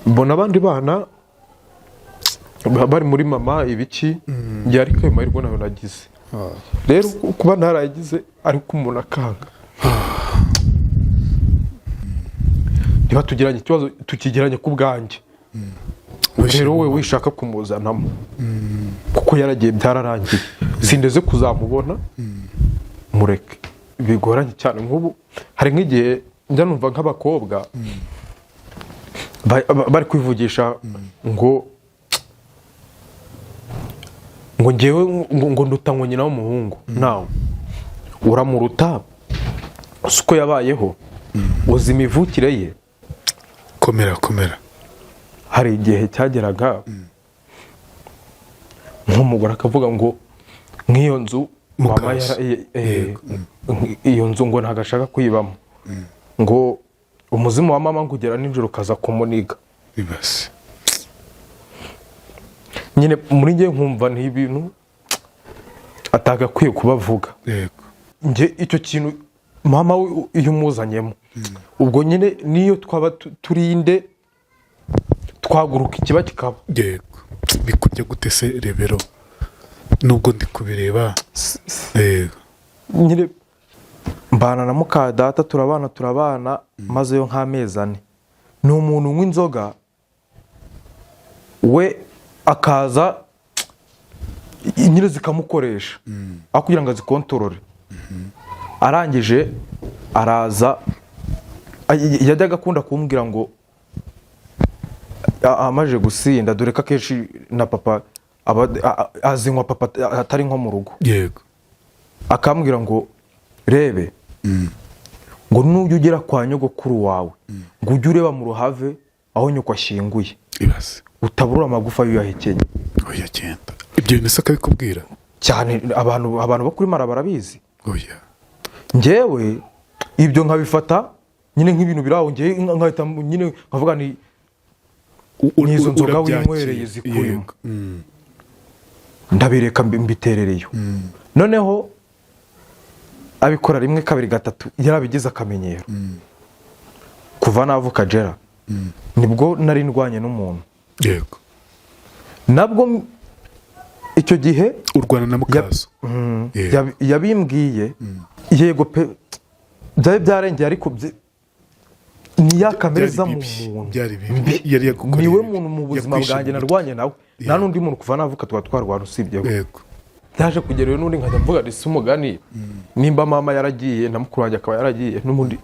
Mbona abandi bana bari muri mama ibiki, njye ariko ayo mahirwe nayo nagize. Rero kuba ntarayagize, ariko umuntu akanga, niba tugiranye ikibazo tukigiranye ku bwanjye. Rero wowe wishaka kumuzanamo kuko yaragiye, byararangiye, sindeze kuzamubona, mureke. Bigoranye cyane. Nk'ubu hari nk'igihe njya numva nk'abakobwa bari kwivugisha ngo ngewe ngo nduta ngo nyina w'umuhungu. Nawe uramuruta, uzi uko yabayeho, uzi imivukire ye. Komera, komera. Hari igihe cyageraga nk'umugore akavuga ngo nk'iyo nzu mama Mukaso. Iyo nzu ngo ntabwo ashaka kuyibamo, ngo umuzimu wa mama ngo ugera nijoro ukaza kumuniga. Ibase. Nyine muri njye nkumva ni ibintu atagakwiye kubavuga. Njye icyo kintu mama we iyo umuzanyemo, ubwo nyine niyo twaba turinde twaguruka ikiba kikaba. Yego, bikujya gute se rebero, nubwo ndi kubireba? Yego. Nyine mbana na muka data, turabana, turabana, mazeyo nk'amezi 4. Ni umuntu unywa inzoga, we akaza nyine zikamukoresha aho kugira ngo azikontorore. Arangije araza, yajyaga akunda kumbwira ngo amaze gusinda, dore ko akenshi na papa azinywa papa atari nko mu rugo. Akambwira ngo rebe, ngo nujya ugera kwa nyogokuru wawe, ngo ujye ureba mu ruhave aho nyoko ashyinguye, Ibase. utaburura amagufa y'uyahekenye. Oya, genda, ibyo bintu se akabikubwira? Cyane, abantu bo kuri Mara barabizi. Oya. Njyewe ibyo nkabifata nyine nk'ibintu biri aho, njyewe nkahita nyine nkavuga ni n'izo nzoga Urabyakira. winywereye zikurimo. Yego. Ndabireka, mbiterereyo. Noneho abikora rimwe, kabiri, gatatu, yarabigize akamenyero. Kuva navuka jera nibwo nari ndwanye n'umuntu. Nabwo icyo gihe Urwana na mukaso? Yego. Yabimbwiye, yego pe, byari byarengeye, ariko ni ya kamere Byari iza mu bibi, muntu. byari bibi. Yari yagukoreye Niwe bibi. muntu mu buzima Yakwishe bwanjye mu mutwe. narwanye nawe, nta n'undi muntu kuva navuka tuba twarwana usibye we. Byaje kugera rero n'undi nkajya mvuga si umugani, nimba mama yaragiye na mukuru wanjye akaba yaragiye, n'ubundi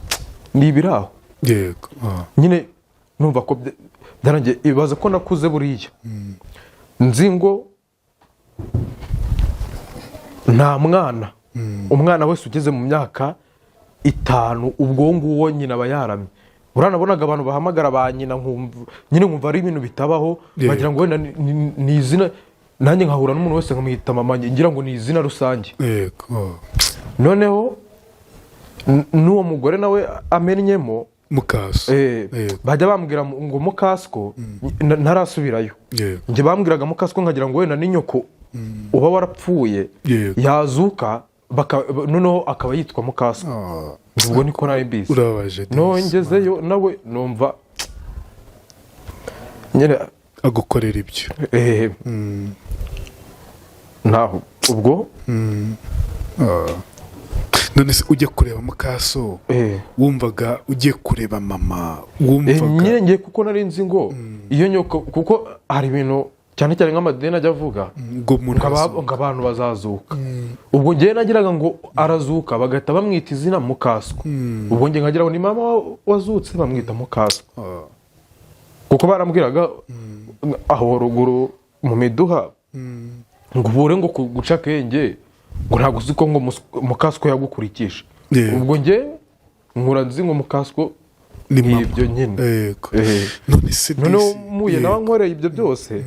ni ibiraho. Yego. Nyine numva ko byarangiye. Ibaze ko nakuze buriya nzi ngo nta mwana, umwana wese ugeze mu myaka 5 ubwo nguwo nyina aba yaramye. Uranabonaga abantu bahamagara ba nyina, nkumva nyine nkumva ari ibintu bitabaho. Bagira ngo wenda ni izina, nanjye nkahura n'umuntu wese nkamwita mama, ngira ngo ni izina rusange. Yego. Noneho n'uwo mugore nawe amennyemo Mukaso. Bajya bambwira ngo mukasiko, ntarasubirayo. Njye bambwiraga mukasiko nkagira ngo wenda ni nyoko uba warapfuye yazuka, noneho akaba yitwa mukasiko. Ubwo niko nari mbizi. Urababaje No disi. ngezeyo nawe numva nyine Agukorera ibyo. Ntaho ubwo. None se ujya kureba mukaso, wumvaga ugiye kureba mama? Wumvaga Nyine ngiye kuko nari nzi ngo iyo nyoko, kuko hari ibintu cyane cyane nk'amadini ajya avuga ngo umuntu arazuka. Ngo abantu bazazuka. Ubwo ngewe nagiraga ngo arazuka bagahita bamwita izina mukaswa. Ubwo nge nkagira ngo ni mama wazutse bamwita mukaswa, kuko barambwiraga aho ruguru mu miduha ngo ubure ngo guca akenge, ngo ntabwo uzi ko ngo mukaswa yagukurikisha. Ubwo nge nkura nzi ngo mukaswa Ni mama. Ibyo nyine. None se Noneho disi, muye nawe nkoreye ibyo byose.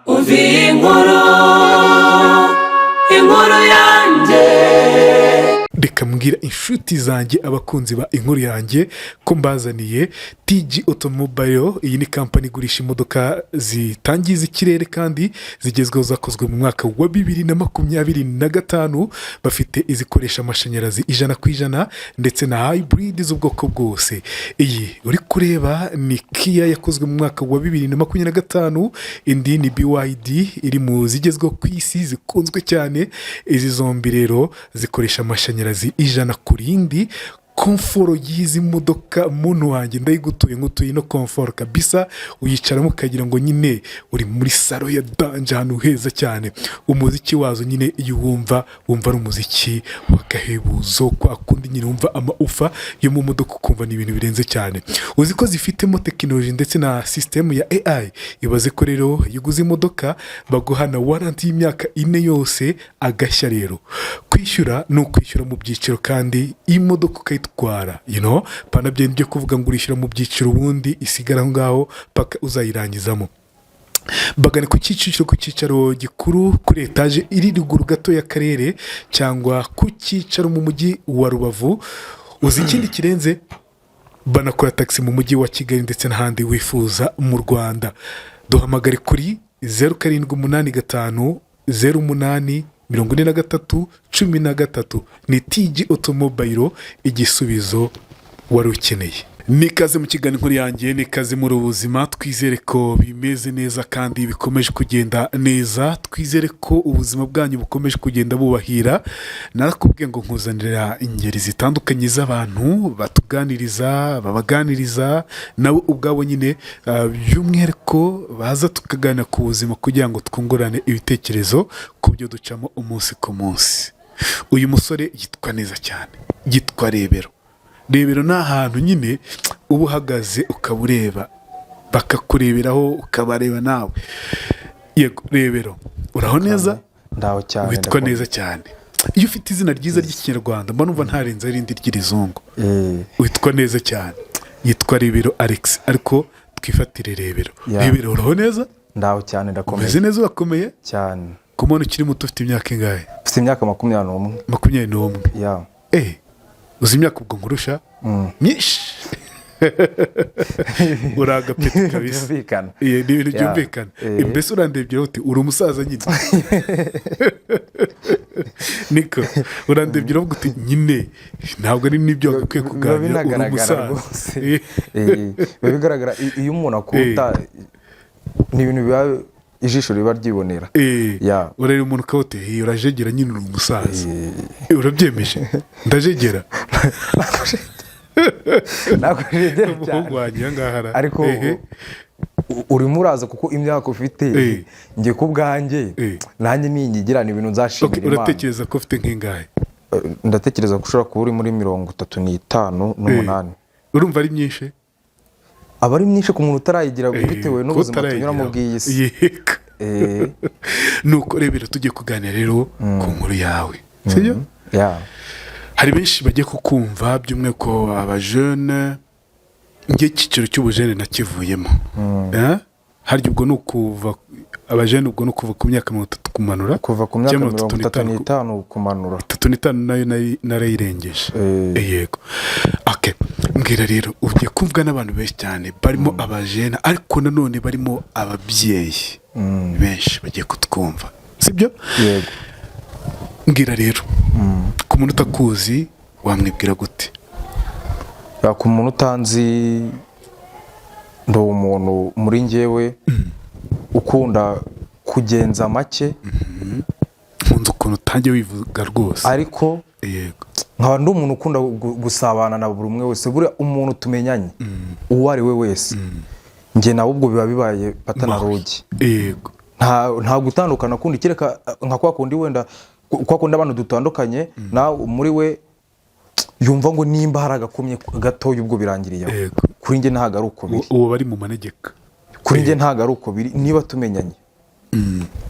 Umva iyi nkuru, inkuru yanjye. Reka. Reka mbwira inshuti zanjye, abakunzi ba Inkuru Yanjye, ko mbazaniye TG Automobile. Iyi ni kampani igurisha imodoka zitangiza ikirere kandi zigezweho, zakozwe mu mwaka wa 2025. Bafite izikoresha amashanyarazi 100% ndetse na hybrid z'ubwoko bwose. Iyi uri kureba ni Kia yakozwe mu mwaka wa 2025, indi ni BYD iri mu zigezweho ku isi zikunzwe cyane. Izi zombi rero zikoresha amashanyarazi 100%. Comfort y'izi modoka, muntu wanjye, ndayigutuye, ngutuye ino comfort kabisa. Uyicaramo ukagira ngo nyine uri muri salon ya danger, ahantu heza cyane. Umuziki wazo nyine iyo uwumva, wumva ari umuziki w'agahebuzo, kwa kundi nyine wumva amawufa yo mu modoka, ukumva ni ibintu birenze cyane. Uzi ko zifitemo tekinoloji ndetse na sisitemu ya AI? Ibaze ko rero iyo uguze imodoka baguha na warranty y'imyaka 4 yose. Agashya rero, kwishyura ni ukwishyura mu byiciro kandi imodoka ukayitwara, pana byo byo kuvuga ngo urishyura mu byiciro ubundi isigara aho ngaho paka uzayirangizamo. Bagane ku Kicukiro, ku cyicaro gikuru, kuri etaje iri ruguru gato y'akarere, cyangwa ku cyicaro mu mujyi wa Rubavu. Uzi ikindi kirenze? Banakora tagisi mu mujyi wa Kigali ndetse n'ahandi wifuza mu Rwanda. Duhamagare kuri 0785084313. Ni TG Automobile, igisubizo wari ukeneye. Nikaze mu kiganiro Inkuru Yanjye, nikaze muri ubuzima. Twizere ko bimeze neza kandi bikomeje kugenda neza. Twizere ko ubuzima bwanyu bukomeje kugenda bubahira. Narakubwiye ngo nkuzanira ingeri zitandukanye z'abantu batuganiriza, babaganiriza nabo ubwabo nyine, by'umwihariko baza tukaganira ku buzima kugira ngo twungurane ibitekerezo ku byo ducamo umunsi ku munsi. Uyu musore yitwa neza cyane, yitwa Rebero. Rebero ni ahantu nyine uba uhagaze ukaba ureba, bakakureberaho, ukabareba nawe. Yego Rebero, uraho neza? Ndaho cyane. Witwa Ndakunda. neza cyane. Iyo ufite izina ryiza ry'Ikinyarwanda mba numva ntarenze irindi ry'irizungu. Witwa neza cyane. Yitwa Rebero Alex, ariko twifatire Rebero. Rebero, uraho neza? Ndaho cyane, ndakomeye. Umeze neza, urakomeye? Cyane. Ku muntu ukiri muto, ufite imyaka ingahe? Mfite imyaka 21. 21? Ya. Uzi imyaka ubwo nkurusha myinshi, uri agapeti kabisa. Byumvikana. Ni ibintu byumvikana. Mbese urandebye uti uri umusaza nyine, niko urandebye uravuga uti nyine ntabwo ari n'ibyo wagakwiye Biba kuganira, uri binagaragara umusaza. rwose. Biba bigaragara iyo umuntu akuta, ni ibintu biba ijisho riba ryibonera. Ya. Urareba umuntu ukaba uti: "Eh, urajegera nyine, uri umusaza." Urabyemeje, ndajegera? Ntabwo jegera Umuhungu cyane. wanjye aha ngaha Ariko urimo uraza kuko imyaka ufite, njye ku bwanjye, nanjye ninyigira ni ibintu nzashimira Imana. Uratekereza ko ufite nk'ingahe? Ndatekereza ko ushobora kuba uri muri 38. Urumva ari myinshi? Aba ari myinshi ku muntu utarayigira, bitewe Ko n'ubuzima utarayigira. tunyuramo bw'iyi si. Yego. Nuko rebera, tugiye kuganira rero ku nkuru yawe, sibyo? Ya. Hari benshi bagiye kukumva, by'umwihariko abajene. Njye icyiciro cy'ubujene nakivuyemo. Eh? Harya ubwo ni ukuva abajene, ubwo ni ukuva ku myaka 30 kumanura? Kuva ku myaka Cyangwa 35 kumanura. 35 nayo narayirengeje. Yego. Okay. Mbwira rero, ugiye kumvwa n'abantu benshi cyane barimo abajene, ariko nanone barimo ababyeyi benshi bagiye kutwumva, sibyo? Yego. Mbwira rero, ku muntu utakuzi wamwibwira gute? Ya, ku muntu utanzi, ndi umuntu muri njyewe ukunda kugenza make. Nkunze ukuntu utangiye wivuga rwose. Ariko nkaba ndi umuntu ukunda gusabana na buri umwe wese. Buriya umuntu tumenyanye, uwo ari we wese, njye nawe ubwo biba bibaye pata na rugi. Nta gutandukana kundi, kereka nka kwa kundi wenda kwa kundi abantu dutandukanye, nawe muri we yumva ngo nimba hari agakomye gatoya ubwo birangiriye aho. Kuri njye ntabwo ari uko biri. Uwo bari mu manegeka. Kuri njye ntabwo ari uko biri. Niba tumenyanye,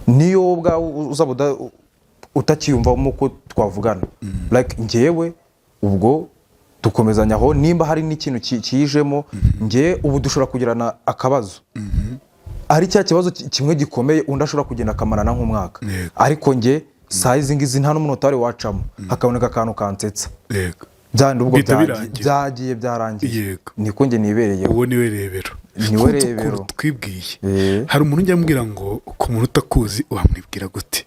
niyo wowe ubwawe uzaba utakiyumvamo ko twavugana, like njyewe ubwo dukomezanya aho. Nimba hari n'ikintu kijemo, njye ubu dushobora kugirana akabazo, ari cya kibazo kimwe gikomeye, undi ashobora kugenda akamarana nk'umwaka. Ariko njye Saa izi ngizi nta n'umunota wari wacamo, hakaboneka akantu kansetsa. Byandi ubwo Bihita byagiye, birangira. Byagiye, byarangiye. Niko njye nibereyeho. Uwo niwe Rebero. Niwe Kunze Rebero. ukuntu twibwiye. Hari umuntu ujya ambwira ngo ku muntu utakuzi wamwibwira gute,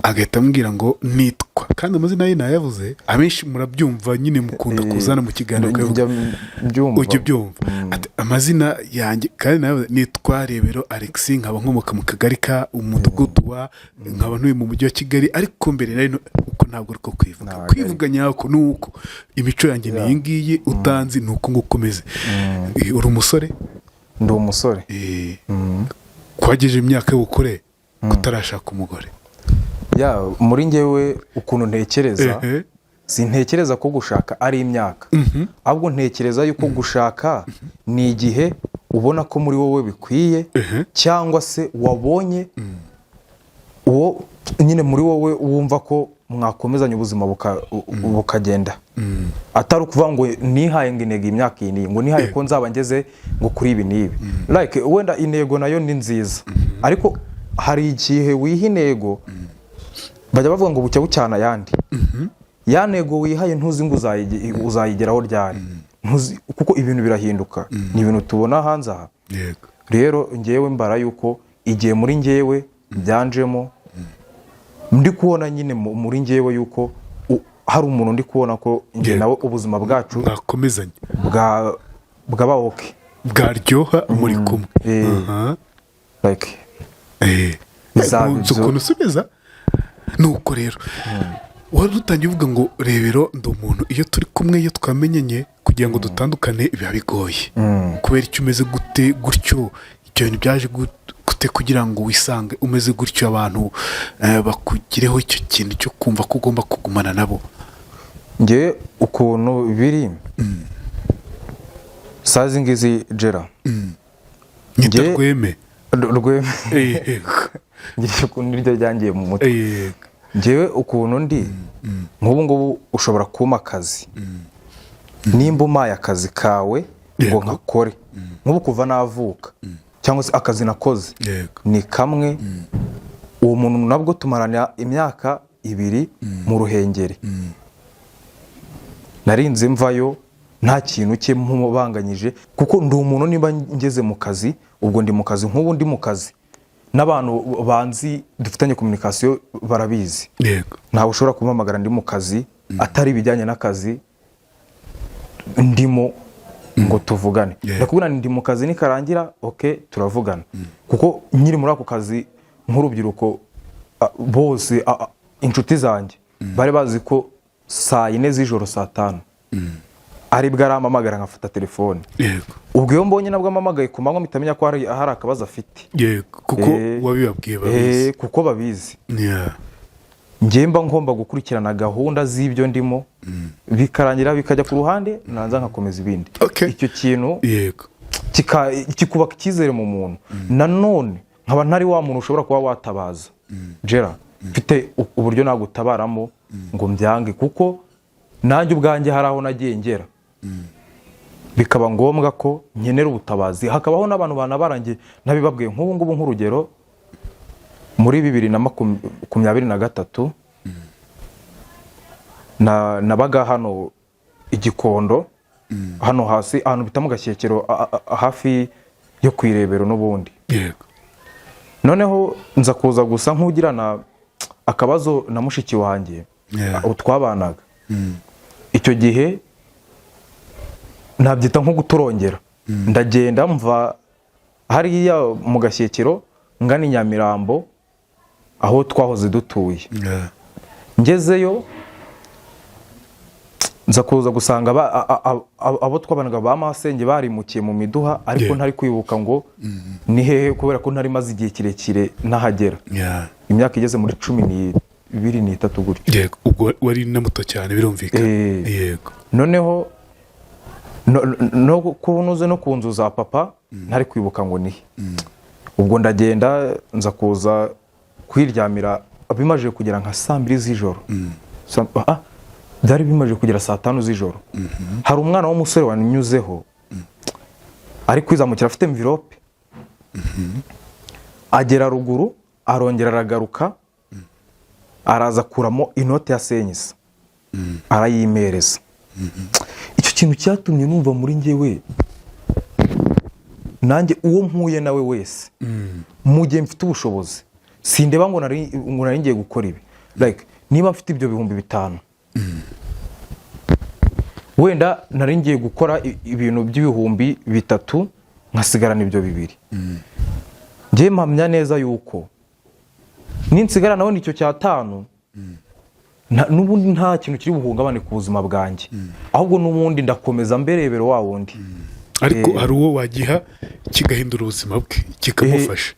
agahita ambwira ngo nitwa, kandi amazina ye nayavuze. Abenshi murabyumva nyine, mukunda kuzana mu kiganiro Njya ukabivuga. mbyumva. Ujya ubyumva. Ati, amazina yanjye kandi nawe nitwa Rebero Alexis, nkaba nkomoka mu kagari ka umudugudu wa, nkaba ntuye mu Mujyi wa Kigali, ariko mbere nari uko ntabwo ariko kwivuga. Ntabwo ari. Kwivuga nyako ni uko imico yanjye ni iyi ngiyi, utanzi ni uko nguko umeze. Uri umusore? Ndi umusore. Kwagejeje imyaka y'ubukure kutarashaka umugore? Ya, muri njyewe ukuntu ntekereza, sintekereza ko gushaka ari imyaka, ahubwo ntekereza yuko gushaka ni igihe ubona ko muri wowe bikwiye, cyangwa se wabonye uwo nyine muri wowe wumva ko mwakomezanya ubuzima bukagenda, atari ukuvuga ngo nihaye ngo intego imyaka iyi n'iyi, ngo nihaye ko nzaba ngeze ngo kuri ibi n'ibi. Like wenda intego nayo ni nziza, ariko hari igihe wiha intego, bajya bavuga ngo bucya bucyana ayandi. Ya ntego wihaye ntuzi ngo uzayigeraho ryari. Ntuzi, kuko ibintu birahinduka, ni ibintu tubona hanze aha. Rero ngewe mbara yuko igihe muri ngewe byanjemo, ndi kubona nyine muri ngewe yuko hari umuntu ndi kubona ko njye nawe ubuzima bwacu mwakomezanya, bwaba okay, bwaryoha muri kumwe. Like bizaba Nkunze ibyo. ukuntu usubiza. Nuko rero wari utangiye uvuga ngo Rebero, ndi umuntu iyo turi kumwe, iyo twamenyanye, kugira ngo dutandukane biba bigoye. Kubera icyo umeze gute gutyo? Ibyo bintu byaje gute kugira ngo wisange umeze gutyo, abantu bakugireho icyo kintu cyo kumva ko ugomba kugumana nabo? Ngewe ukuntu biri saa izi ngizi gera Nyita Njye- Rweme. Rweme. Yego. Ngira ukuntu niryo ryangiye mu mutwe. Ngewe ukuntu ndi nk'ubu ngubu, ushobora kumpa akazi, nimba umpaye akazi kawe ngo nkakore, nk'ubu kuva navuka cyangwa se akazi nakoze ni kamwe, uwo muntu nabwo tumarana imyaka 2 mu Ruhengeri, narinze mvayo nta kintu cye mubanganyije, kuko ndi umuntu niba ngeze mu kazi ubwo ndi mu kazi. Nk'ubu ndi mu kazi n'abantu banzi dufitanye communication barabizi. Ntawe ushobora kumpamagara ndi mu kazi atari ibijyanye n'akazi ndimo ngo tuvugane. Ndakubwira nti ndi mu kazi, nikarangira ok turavugana, kuko nkiri muri ako kazi nk'urubyiruko bose inshuti zanjye bari bazi ko saa 4 z'ijoro, saa 5 aribwo arampamagara nkafata telefone. Ubwo iyo mbonye nabwo ampamagaye ku manywa, mpita menya ko hari akabazo afite. Yego, kuko wabibabwiye babizi. Kuko babizi. Njye mba ngomba gukurikirana gahunda z'ibyo ndimo, bikarangira bikajya ku ruhande, nanza nkakomeza ibindi. Icyo kintu kikubaka icyizere mu muntu. Nanone nkaba ntari wa muntu ushobora kuba watabaza gera mfite uburyo nagutabaramo ngo mbyange, kuko nanjye ubwanjye hari aho nagiye ngera bikaba ngombwa ko nkenera ubutabazi, hakabaho n'abantu banabarangiye ntabibabwiye. Nk'ubu ngubu, nk'urugero, muri 2023 nabaga hano i Gikondo, hano hasi ahantu bita mu Gashyekero, hafi yo ku Irebero n'ubundi. Noneho nza kuza gusa nk'ugirana akabazo na mushiki wanjye twabanaga icyo gihe, nabyita nko guturongera. Ndagenda mva hariya mu Gashyekero ngana i Nyamirambo aho twahoze dutuye. Ngezeyo nza kuza gusanga abo twabanaga ba masenge barimukiye mu miduha, ariko ntari kwibuka ngo ni hehe, kubera ko ntari maze igihe kirekire ntahagera, imyaka igeze muri 12 n'itatu gutyo. Yego, ubwo wari na muto cyane birumvikana. Noneho no kunoze no ku nzu za papa ntari kwibuka ngo nihe. Ubwo ndagenda nza kuza kwiryamira bimaze kugera nka saa 2 z'ijoro. Byari bimaze kugera saa 5 z'ijoro. Hari umwana w'umusore wanyuzeho ari kwizamukira afite envelope, agera ruguru arongera aragaruka. Araza akuramo inote ya 500, arayimereza. Icyo kintu cyatumye numva muri njyewe, nanjye uwo mpuye nawe wese, mu gihe mfite ubushobozi, sindeba ngo nari ngiye gukora ibi. Like, niba mfite ibyo 5000, wenda nari ngiye gukora ibintu by'3000, nkasigarana ibyo 2, njye mpamya neza yuko ninsigara nawe icyo 5, n'ubundi nta kintu kiri buhungabane ku buzima bwanjye, ahubwo n'ubundi ndakomeza mberebero wa wundi. Ariko hari uwo wagiha kigahindura ubuzima bwe, kikamufasha.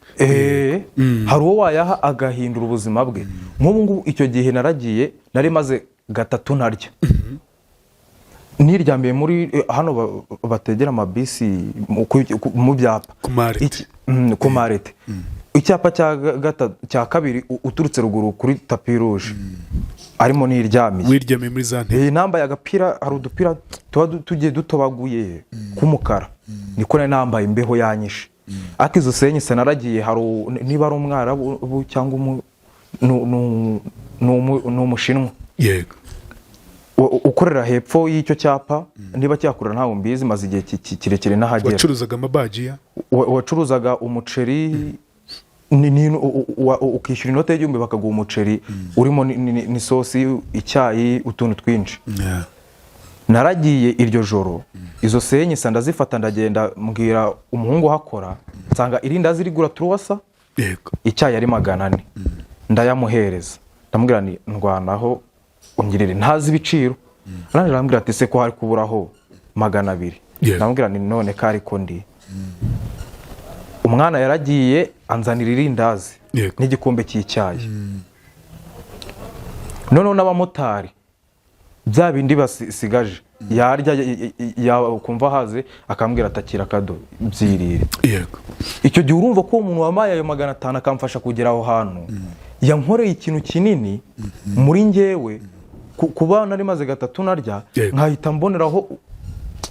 Hari uwo wayaha agahindura ubuzima bwe. Nk'ubu ngubu, icyo gihe naragiye, nari maze gatatu ntarya, niryamiye muri hano bategera amabisi mu byapa. Ku marete. Ku marete, icyapa cya cya kabiri uturutse ruguru kuri tapis rouge, arimo niryamiye. Wiryamiye muri za ntebe. Nambaye agapira, hari udupira tuba tugiye dutobaguye k'umukara, niko nari nambaye, imbeho yanyishe. Ariko izo 500 naragiye, hari niba ari umwarabu cyangwa ni umushinwa ukorera hepfo y'icyo cyapa, niba cyakorera ntabwo mbizi, maze igihe kirekire n'ahagera. Wacuruzaga amabajiya. Wacuruzaga umuceri, ukishyura inote y'1000 bakaguha umuceri urimo n'isosi, icyayi, utuntu twinshi. Naragiye iryo joro, izo 500 ndazifata, ndagenda mbwira umuhungu uhakora, nsanga irindazi rigura 300, icyayi ari 400, ndayamuhereza, ndamubwira ni ndwanaho ungirire, ntazi ibiciro. Arangije arambwira ati: "Se ko hari kuburaho 200?" Ndamubwira ni none ko ariko ndi umwana. Yaragiye anzanira irindazi n'igikombe cy'icyayi. Noneho n'abamotari, bya bindi basigaje yarya, kumva haze akambwira atakira akado byirire. Icyo gihe urumva ko uwo muntu wampaye ayo 500 akamfasha kugera aho hantu, yankoreye ikintu kinini muri njyewe. Kuba nari maze gatatu narya, nkahita mboneraho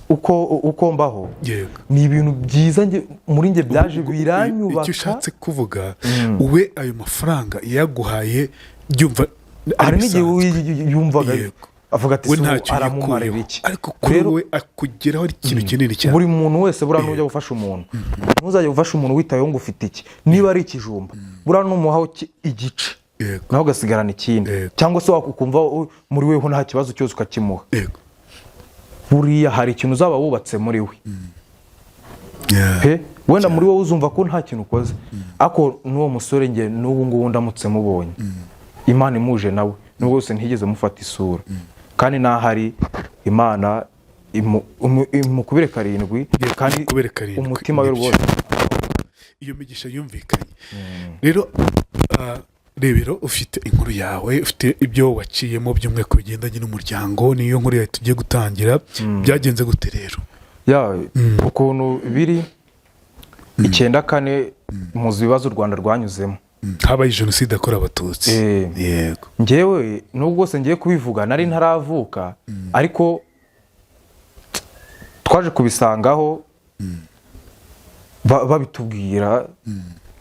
uko mbaho, ni ibintu byiza muri njye byaje biranyubaka. Icyo ushatse kuvuga, we ayo mafaranga yaguhaye byumva ari Hari n'igihe bisanzwe. yumvaga avuga ati We "Se ubu ntacyo aramumarira yikuyeho, iki?" ariko kuri Rero, we akugeraho ari ikintu kinini cyane. Buri muntu wese, buriya nujya gufasha umuntu, ntuzajya gufasha umuntu witayeho ngo ufite iki. Niba ari ikijumba, buriya numuhaho igice, nawe ugasigarana ikindi, cyangwa se wakumva muri weho nta kibazo cyose, ukakimuha, buriya hari ikintu uzaba wubatse muri we. Pe, wenda muri wowe uzumva ko nta kintu ukoze, ariko n'uwo musore, nge n'ubu ngubu ndamutse mubonye, Imana imuje nawe, nubwo wese ntigeze mufata isura, kandi n'ahari Imana imukubire karindwi, kandi Imukubire karindwi, umutima we nibyo. rwose. Iyo migisha yumvikanye rero. Rebero, ufite inkuru yawe, ufite ibyo waciyemo by'umwihariko bigendanye n'umuryango, niyo nkuru yawe tugiye gutangira. Byagenze gute rero? Ya, ukuntu biri, 94, muzi ibibazo u Rwanda rwanyuzemo. Habaye jenoside yakorewe Abatutsi. Njyewe nubwo bwose ngiye kubivuga nari ntaravuka, ariko twaje kubisangaho babitubwira,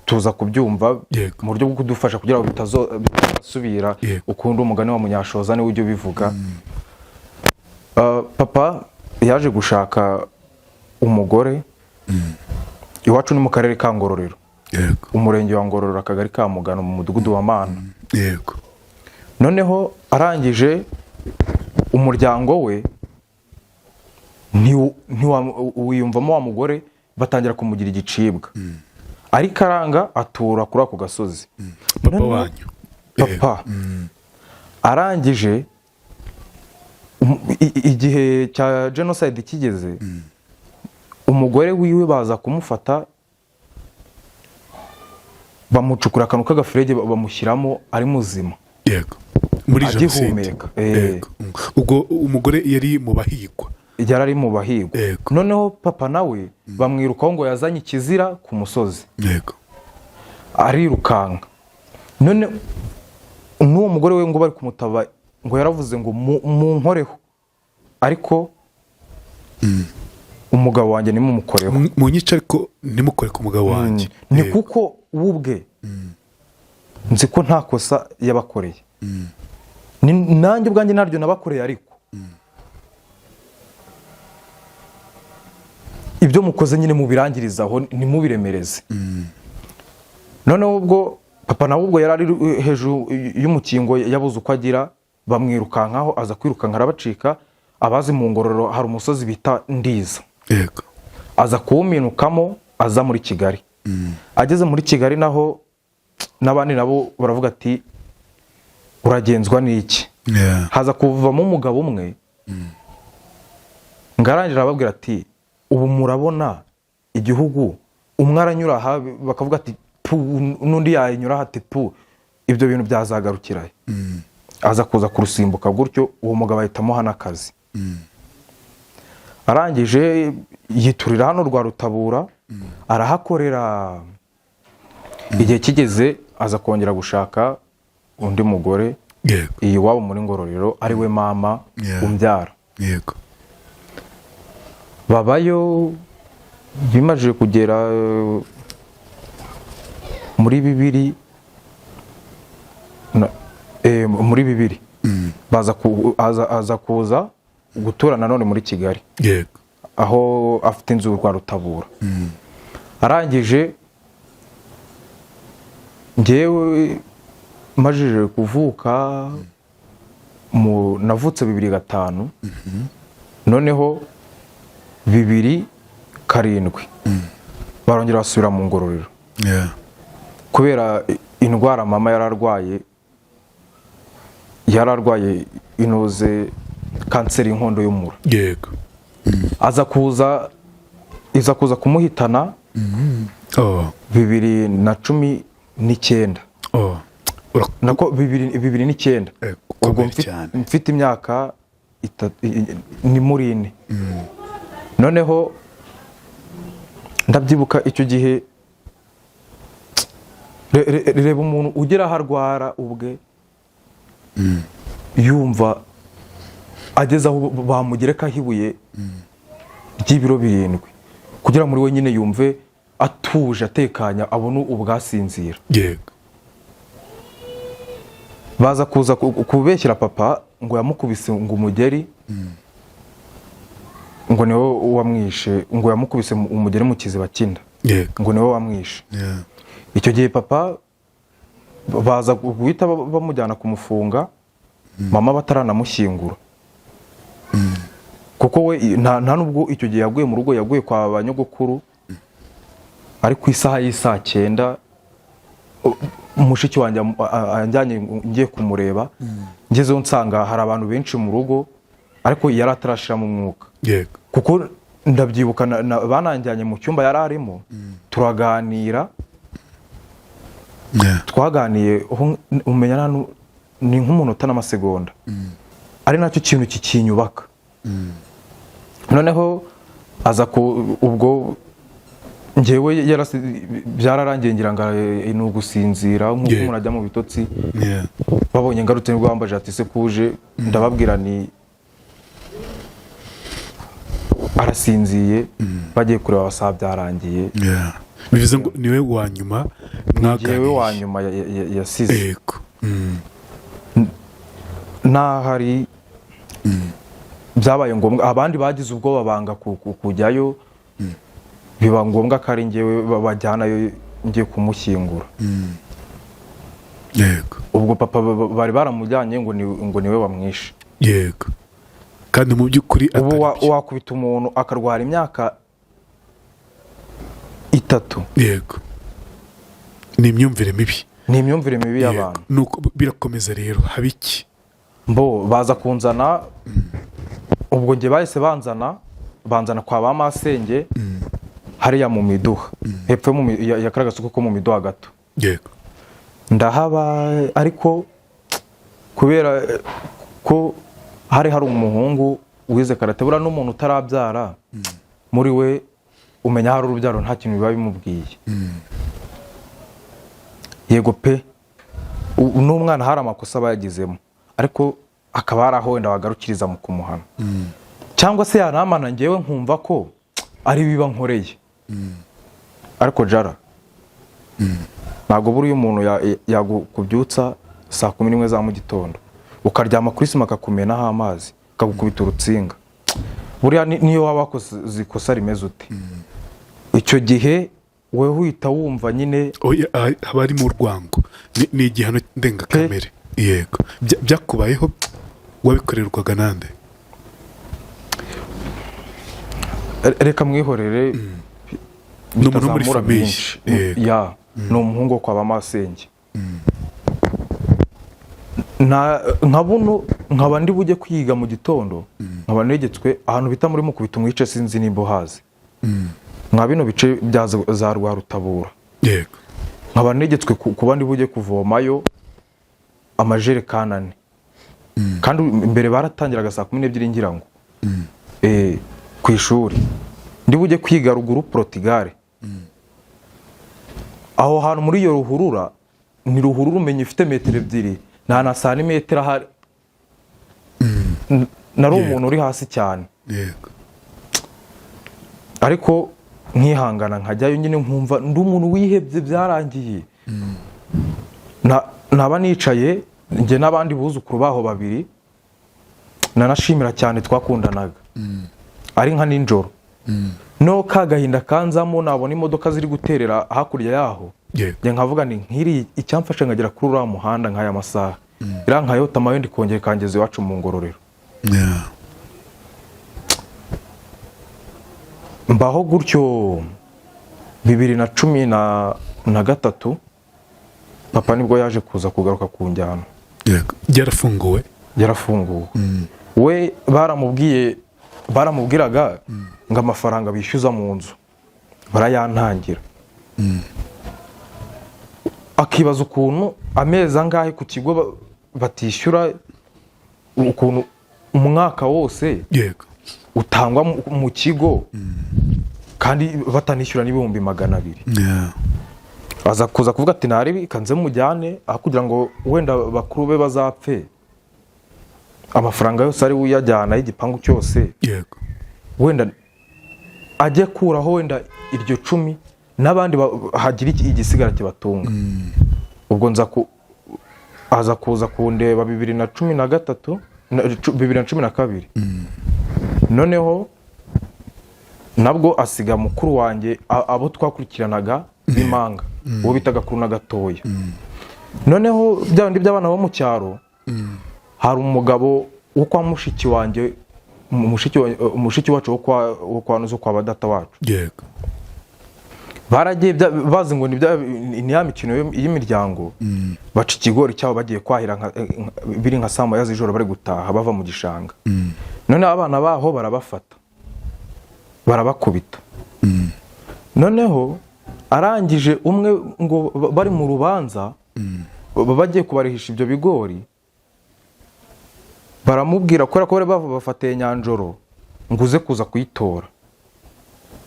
tuza kubyumva mu buryo bwo kudufasha kugira ngo bitazasubira ukundi. Umugani wa Munyashoza niwe ujya ubivuga. Papa yaje gushaka umugore. Iwacu ni mu karere ka Ngororero, umurenge wa Ngororero, akagari ka Mugano, mu mudugudu wa Mana. Noneho arangije, umuryango we wiyumvamo wa mugore, batangira kumugira igicibwa, ariko aranga, atura kuri ako gasozi. Papa Noneho wanyu? Papa arangije, igihe cya jenoside kigeze, umugore wiwe baza kumufata, bamucukura akantu k'agafurege, bamushyiramo ari muzima. Yego, muri jenoside. Agihumeka. Ubwo umugore yari mu bahigwa. Yari ari mu bahigwa. Noneho papa nawe bamwirukaho ngo yazanye ikizira ku musozi. Arirukanka. None n'uwo mugore we ngo bari kumutaba, ngo yaravuze ngo munkoreho, ariko umugabo wanjye nimumukoreho. Munyice ariko ntimukore ku mugabo wanjye. Ni kuko we ubwe nzi ko nta kosa yabakoreye. Nanjye ubwanjye naryo nabakoreye, ariko ibyo mukoze nyine mubirangirizaho, ntimubiremereze. Noneho ubwo papa nawe ubwo yari ari hejuru y'umukingo, yabuze uko agira, bamwirukankaho, aza kwirukanka arabacika. Abazi mu Ngororero hari umusozi bita Ndiza. Aza kuwuminukamo, aza muri Kigali. Ageze muri Kigali naho n'abandi nabo baravuga ati: "Uragenzwa n'iki?" Haza kuvamo umugabo umwe, ngarangira arababwira ati: "Ubu murabona igihugu, umwe aranyura aha bakavuga ati pu, n'undi yanyura aha ati pu, ibyo bintu byazagarukira he?" Aza kuza kurusimbuka gutyo, uwo mugabo ahita amuha n'akazi. Arangije yiturira hano rwa Rutabura, arahakorera. Igihe kigeze aza kongera gushaka undi mugore iyi iwabo muri Ngororero, ari we mama umbyara. Babayo. Bimaze kugera muri bibiri muri 2000 baza aza kuza gutura nanone muri Kigali, aho afite inzu rwa Rutabura. Arangije, ngewe majije kuvuka mu navutse 2005, noneho 2007 barongera basubira mu Ngororero kubera indwara mama yari arwaye. Yari arwaye inoze kanseri y'inkondo y'umura. Aza kuza, iza kuza kumuhitana 2019. Nako 2009. Ubwo Ukomeye cyane. mfite imyaka 3, ni muri 4. Noneho ndabyibuka icyo gihe, reba umuntu ugera aho arwara ubwe, yumva ageze aho bamugerekaho ibuye ry'ibiro 7 kugira muri we nyine yumve atuje, atekanye, abone ubwasinzira. Baza kuza kubeshyira papa ngo yamukubise ngo umugeri, ngo niwe wamwishe, ngo yamukubise umugeri mu kiziba cy'inda, ngo niwe wamwishe. Icyo gihe papa baza guhita bamujyana kumufunga, mama bataranamushyingura, kuko we nta nubwo icyo gihe yaguye mu rugo, yaguye kwa ba nyogokuru ari ku isaha y'isaa 9. Mushiki wanjye anjyanye ngiye kumureba, ngezeho nsanga hari abantu benshi mu rugo, ariko yari atarashiramo umwuka. Kuko ndabyibuka, bananjyanye mu cyumba yari arimo, turaganira. Twaganiye umenya ni nk'umunota n'amasegonda, ari nacyo kintu kikinyubaka. Noneho aza ku ubwo njyewe byararangiye, ngira ngo ni ugusinzira nk'uko umuntu ajya mu bitotsi. Babonye ngarutse nibwo bambaje ati: "Se kuje?" Ndababwira ni arasinziye. Bagiye kureba basaba byarangiye. Yeah. Bivuze ngo niwe wa nyuma Njyewe mwaganiriye? wa nyuma yasize. N'ahari byabaye ngombwa, abandi bagize ubwoba banga kujyayo, biba ngombwa ko ari njyewe bajyanayo ngiye kumushyingura. Ubwo papa bari baramujyanye ngo niwe wamwishe. Yego, kandi mu by'ukuri Ubu atari byo. wakubita umuntu akarwara imyaka 3. Yego, ni imyumvire mibi. Ni imyumvire mibi y'abantu. Nuko birakomeza rero, haba iki? Mbo baza kunzana, ubwo njye bahise banzana kwa ba masenge hariya mu Miduha, hepfo ya kariya gasoko ko mu Miduha gato. Ndahaba, ariko kubera ko hari umuhungu wize karate, buriya n'umuntu utarabyara muri we umenya hari urubyaro, nta kintu biba bimubwiye. Yego pe, n'umwana hari amakosa aba yagizemo, ariko hakaba hari aho wenda wagarukiriza mu kumuhana, cyangwa se yanamana ngewe nkumva ko ari biba nkoreye. Ariko jara ntabwo buriya umuntu yakubyutsa saa 11 za mu gitondo, ukaryama kuri sima akakumenaho amazi, akagukubita urutsinga. Buriya niyo waba wakoze ikosa rimeze ute, icyo gihe wowe uhita wumva nyine. Oya, haba harimo urwango, ni igihano ndengakamere. Yego. Byakubayeho? Wabikorerwaga nande? Reka mwihorere. Ni umuntu wo muri bitazamura famille. byinshi. Yego. Ya, ni umuhungu wo kwa ba masenge. Nka buno nkaba ndi bujye kwiga mu gitondo, nkaba negetswe ahantu bita muri Mukubita umwice, sinzi nimba uhazi, nka bino bice bya za Rwarutabura. Nkaba negetswe kuba ndi bujye kuvomayo amajerekani 4, kandi mbere baratangiraga saa 12, ngira ngo ku ishuri ndi bujye kwiga ruguru Portugal. Aho hantu muri iyo ruhurura, ni ruhurura umenya ifite metero 2 nta na santimetero ahari. Nari umuntu uri hasi cyane, ariko nkihangana nkajyayo nyine, nkumva ndi umuntu wihebye byarangiye. Naba nicaye njye n'abandi buzukuru baho babiri nanashimira cyane twakundanaga, ari nka nijoro no ka gahinda kanzamo, nabona imodoka ziri guterera hakurya yaho, njye nkavuga ni nk'iri icyamfasha nkagera kuri uriya muhanda nk'aya masaha, iriya nkayota mayo ndikongera ikangeza iwacu mu Ngororero. Mbaho gutyo 2013, papa nibwo yaje kuza kugaruka ku njyana. Yego, yarafunguwe? Yarafunguwe. We baramubwiye, baramubwiraga ngo amafaranga bishyuza mu nzu barayantangira, akibaza ukuntu amezi angahe ku kigo batishyura, ukuntu umwaka wose utangwa mu kigo kandi batanishyura n'200,000. Aza kuza kuvuga ati ntari kanze mujyane aho kugira ngo wenda bakuru be bazapfe, amafaranga yose ari uyajyana y'igipangu cyose, wenda ajye akuraho wenda iryo cumi n'abandi hagira igisigara kibatunga. Ubwo nza ku aza kuza kundeba 2013, 2012. Noneho nabwo asiga mukuru wanjye, abo twakurikiranaga b'impanga, uwo bitaga kuru na gatoya. Noneho bya bindi by'abana bo mu cyaro, hari umugabo wo kwa mushiki wanjye, mushiki wacu wo kwa zo kwa data wacu. Baragiye bazi ngo ni ya mikino y'imiryango, baca ikigori cyabo bagiye kwahira biri nka saa 1 z'ijoro, bari gutaha bava mu gishanga. Noneho abana baho barabafata barabakubita. Noneho arangije umwe ngo bari mu rubanza, bagiye kubarihisha ibyo bigori, baramubwira kubera ko bari bafatiye nyanjoro ngo uze kuza kuyitora.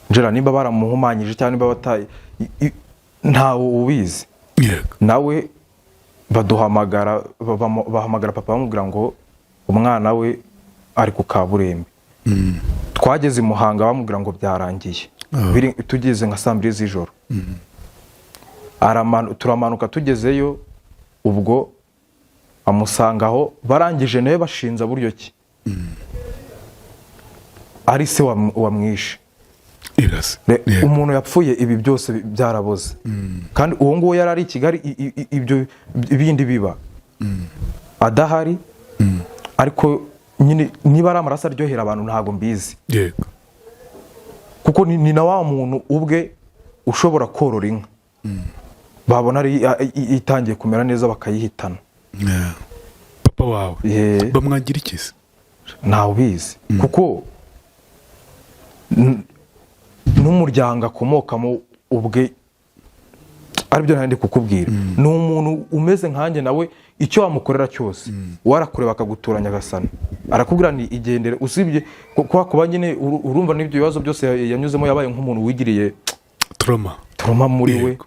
Njera nimba baramuhumanyije cyangwa nimba bataye, ntawe ubizi. Nawe baduhamagara, bahamagara papa bamubwira ngo umwana we ari ku kaburembe. Twageze i Muhanga bamubwira ngo byarangiye. Tugeze nka saa 2 z'ijoro. Turamanuka tugezeyo, ubwo amusanga aho, barangije nawe bashinza buryo ki ari se wamwishe. Irase. Umuntu yapfuye ibi byose byaraboze, kandi uwo nguwo yari ari i Kigali, ibyo bindi biba adahari. Ariko nyine niba ari amaraso aryohera abantu ntabwo mbizi, kuko ni na wa muntu ubwe ushobora korora inka, babona ari itangiye kumera neza bakayihitana. Yeah. Papa wawe bamwangira iki se? Ntawe ubizi, kuko n'umuryango akomokamo ubwe, aribyo nari ndi kukubwira, ni umuntu umeze nkanjye nawe, icyo wamukorera cyose warakureba akagutura nyagasani, arakubwira ni igendere. Usibye kuba nyine urumva n'ibyo bibazo byose yanyuzemo, yabaye nk'umuntu wigiriye trauma. Trauma muri we.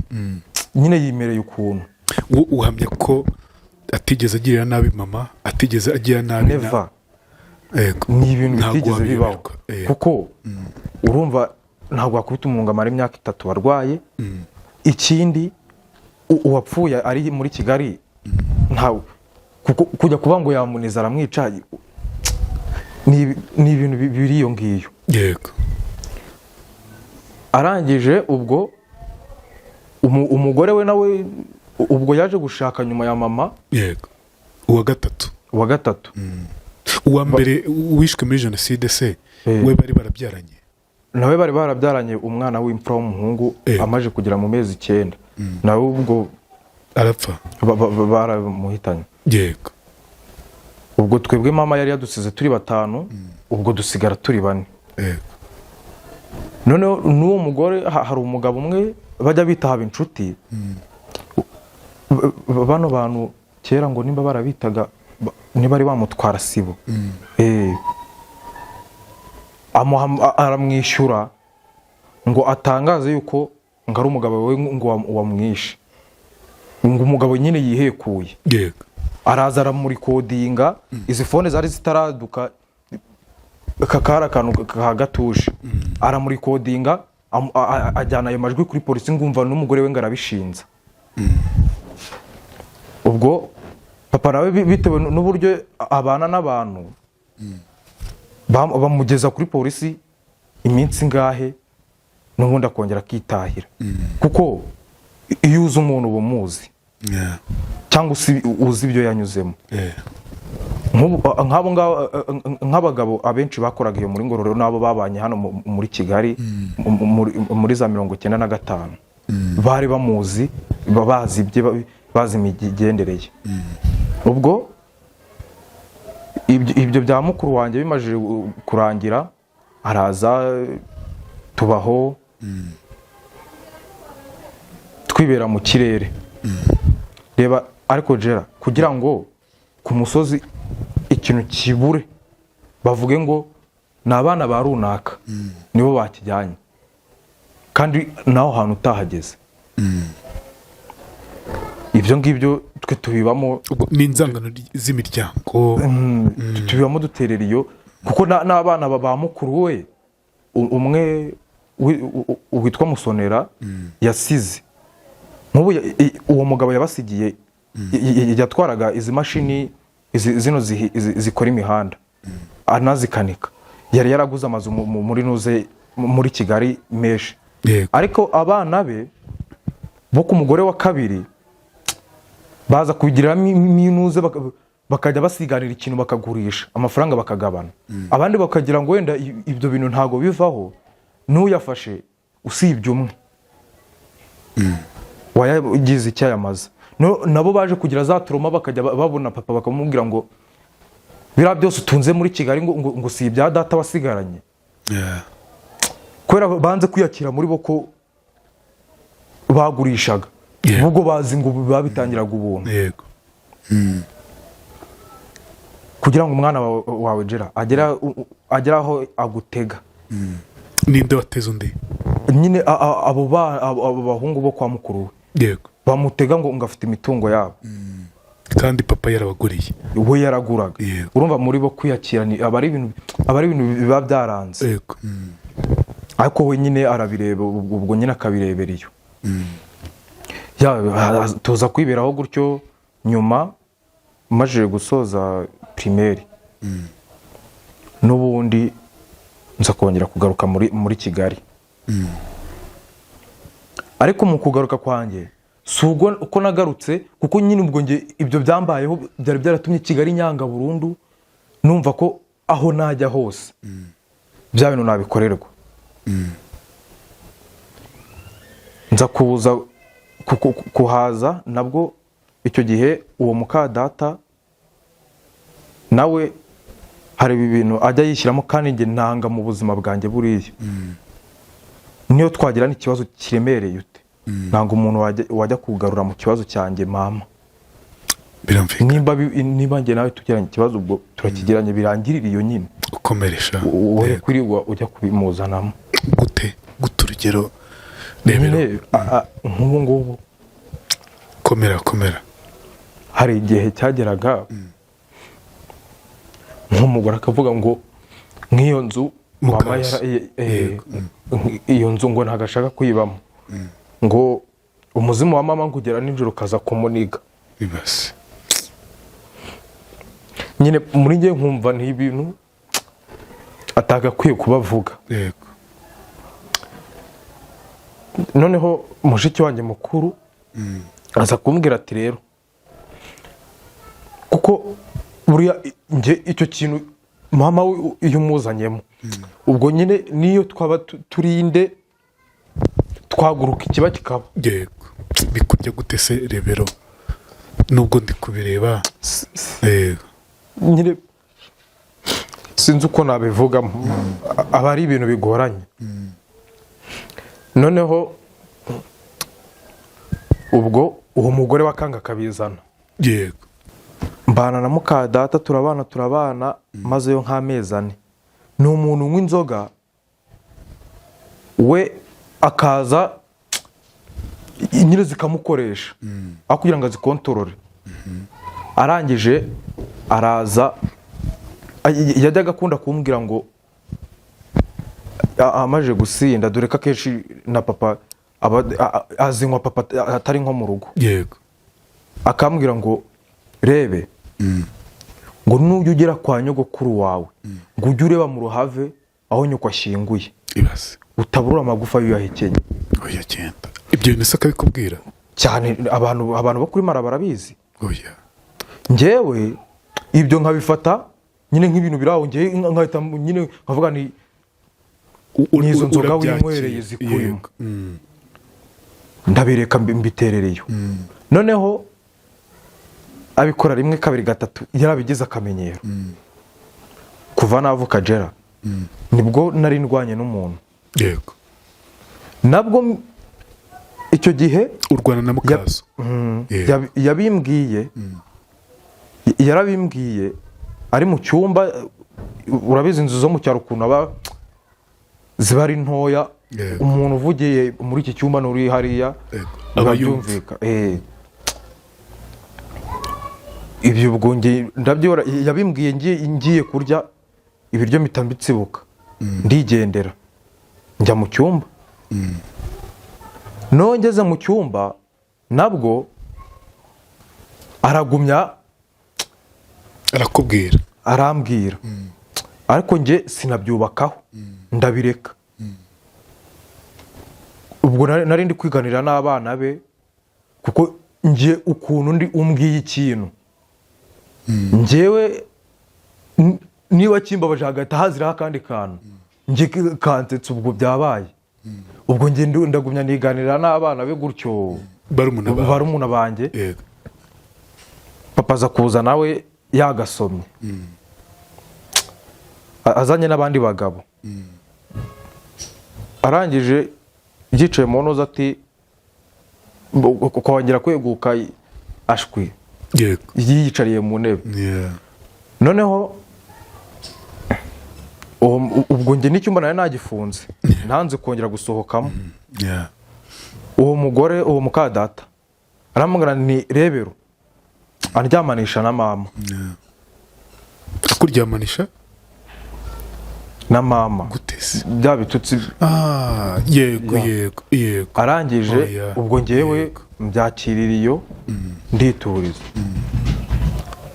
Nyine yimereye ukuntu. Uhamya ko atigeze agirira nabi mama, atigeze agira nabi Never. Yego. Ni ibintu Ntabwo bitigeze bibaho. wabiyoberwa. Yego. Kuko urumva ntabwo wakubita umuntu ngo amare imyaka 3 arwaye. Ikindi, uwapfuye ari muri Kigali. Ntawe, kuko kujya kuba ngo yamuniza aramwica ni ibintu biri iyo ngiyo. Arangije ubwo umugore we nawe ubwo yaje gushaka nyuma ya mama. Yego, uwa gatatu. Uwa gatatu. Uwa mbere wishwe muri jenoside se, we bari barabyaranye? Nawe bari barabyaranye umwana w'imfura w'umuhungu, amaze kugera mu mezi 9 nawe ubwo arapfa. Baramuhitanye. Ubwo twebwe mama yari yadusize turi batanu, ubwo dusigara turi bane. Noneho n'uwo mugore hari umugabo umwe bajya bita Inshuti. Bano bantu kera ngo nimba barabitaga niba ari bamutwara sibo. Aramwishyura ngo atangaze yuko ngo ari umugabo we ngo wamwishe, ngo umugabo nyine yihekuye. Araza aramurikodinga. Izi phone zari zitaraduka, kakari akantu ka gatuje. Aramurikodinga, ajyana ayo majwi kuri polisi, ngumva n'umugore we ngo arabishinza. Ubwo papa nawe bitewe n'uburyo abana n'abantu, bamugeza kuri polisi iminsi ingahe, n'ubundi akongera akitahira, kuko iyo uzi umuntu uba umuzi cyangwa uzi ibyo yanyuzemo. Nk'abo ngabo, nk'abagabo abenshi bakoraga iyo muri Ngororero n'abo babanye hano muri Kigali muri za 95 bari bamuzi, bazi ibye, bazi imigendere ye. Ubwo ibyo bya mukuru wanjye bimajije kurangira, araza tubaho twibera mu kirere. Reba ariko Gera, kugira ngo ku musozi ikintu kibure bavuge ngo ni abana ba runaka nibo bakijyanye, kandi naho hantu utahageze, ibyo ngibyo twe tubibamo. Ubwo ni inzangano z'imiryango. Tubibamo duterera iyo, kuko n'abana ba mukuru we umwe witwa Musonera yasize nk'ubu uwo mugabo yabasigiye yatwaraga izi mashini zino zikora imihanda anazikanika. Yari yaraguze amazu muri nuze muri Kigali menshi. Ariko abana be bo ku mugore wa kabiri baza kubigiriramo inuze, bakajya basiganira ikintu bakagurisha, amafaranga bakagabana. Abandi bakagira ngo wenda ibyo bintu ntabwo bivaho n'uyafashe, usibye umwe wayagize icyo ayamaze. Nabo baje kugira za trauma, bakajya babona papa bakamubwira ngo biriya byose utunze muri Kigali ngo si ibya data wasigaranye, kubera banze kwiyakira muri bo ko bagurishaga, ubwo bazi ngo babitangiraga ubuntu. Kugira ngo umwana wawe Gera agere aho agutega. Ninde wateze undi? Nyine abo bahungu bo kwa mukuru we bamutega ngo afite imitungo yabo. Kandi papa yarabaguriye. We yaraguraga. Urumva muri bo kwiyakira aba ari ibintu biba byaranze. Ariko we nyine arabireba, ubwo nyine akabirebera iyo. Ya, tuza kwiberaho gutyo. Nyuma maze gusoza primaire, n'ubundi nza kongera kugaruka muri Kigali. Ariko mu kugaruka kwanjye si ubwo uko nagarutse, kuko nyine ubwo njye ibyo byambayeho byari byaratumye Kigali nyanga burundu, numva ko aho najya hose bya bintu nabikorerwa. Nza kuza kuhaza nabwo icyo gihe uwo mukadata nawe hari ibi bintu ajya yishyiramo, kandi njye ntanga mu buzima bwanjye buriya niyo twagira n'ikibazo kiremereye ute, ntabwo umuntu wajya kugarura mu kibazo cyanjye mama. Biramvikana. Niba njye nawe tugiranye ikibazo, ubwo turakigiranye birangirire iyo nyine. Ukomeresha. Wowe kwirirwa ujya kubimuzanamo. Gute gute? Urugero, rebera. Nyine, nk'ubu ngubu. Komera, komera. Hari igihe cyageraga nk'umugore akavuga ngo nk'iyo nzu mama Mukaso. Iyo nzu ngo ntabwo ashaka kuyibamo, ngo umuzimu wa mama ngo ugera nijoro ukaza kumuniga. Ibase. Nyine muri njye nkumva ni ibintu atagakwiye kubavuga. Noneho mushiki wanjye mukuru aza kumbwira ati: "Rero kuko buriya njye icyo kintu mama we iyo umuzanyemo, ubwo nyine niyo twaba turinde twaguruka ikiba kikaba." Yego, bikurya gute se Rebero, nubwo ndi kubireba? Yego. Nyine sinzi uko nabivugamo, aba ari ibintu bigoranye. Noneho ubwo uwo mugore wakanga akabizana. Mbana na muka data, turabana, turabana, mazeyo nk'amezi 4. Ni umuntu unywa inzoga, we akaza nyine zikamukoresha aho kugira ngo azikontorore. Arangije araza, yajyaga akunda kumbwira ngo amaze gusinda, dore ko akenshi na papa aba azinywa, papa atari nko mu rugo. Akambwira ngo: "Rebe," ngo, "nujya ugera kwa nyogokuru wawe, ngo ujye ureba mu ruhave aho nyoko ashyinguye, Ibaze. utaburura amagufa y'uyahekenye." Oya, genda, ibyo bintu se akabikubwira? Cyane, abantu bo kuri Mara barabizi. Oya. Njyewe ibyo nkabifata nyine nk'ibintu biri aho, njyewe nkahita nyine nkavuga ni ni izo nzoga Urabyakira. winywereye zikurimo. Yego. Ndabireka, mbiterereyo. Noneho abikora rimwe, kabiri, gatatu, yarabigize akamenyero. Kuva navuka jera nibwo nari ndwanye n'umuntu. Nabwo icyo gihe Urwana na mukaso? Yego. Yabimbwiye, yarabimbwiye ari mu cyumba. Urabizi inzu zo mu cyaro ukuntu aba ziba ari ntoya. Umuntu uvugiye muri iki cyumba n'uri hariya biba Aba yumva. byumvika. Ibyo ubwo nge ndabyora, yabimbwiye ngiye kurya ibiryo, mpita mbitsibuka, ndigendera njya mu cyumba. Nongeze mu cyumba nabwo aragumya Arakubwira. Arambwira, ariko njye sinabyubakaho, ndabireka. Ubwo nari ndi kwiganira n'abana be, kuko njye ukuntu ndi umbwiye ikintu, njyewe niba kimbabaje hagahita haziraho akandi kantu njye kansetsa, ubwo byabaye. Ubwo njye ndagumya niganira n'abana be gutyo. Barumuna bawe. Barumuna banjye. Papa aza kuza nawe yagasomye, azanye n'abandi bagabo. Arangije yicaye mu ntuza ati kongera kweguka ashwi. Yiyicariye mu ntebe. Noneho ubwo njye n'icyumba nari nagifunze, ntanze kongera gusohokamo. Uwo mugore, uwo mukadata, aramubwira ni Rebero andyamanisha na mama. Akuryamanisha? Na mama. Gute se? Bya bitutsi. Ah, yego. Yego. Arangije, Oya. ubwo ngewe mbyakirira iyo, ndituriza.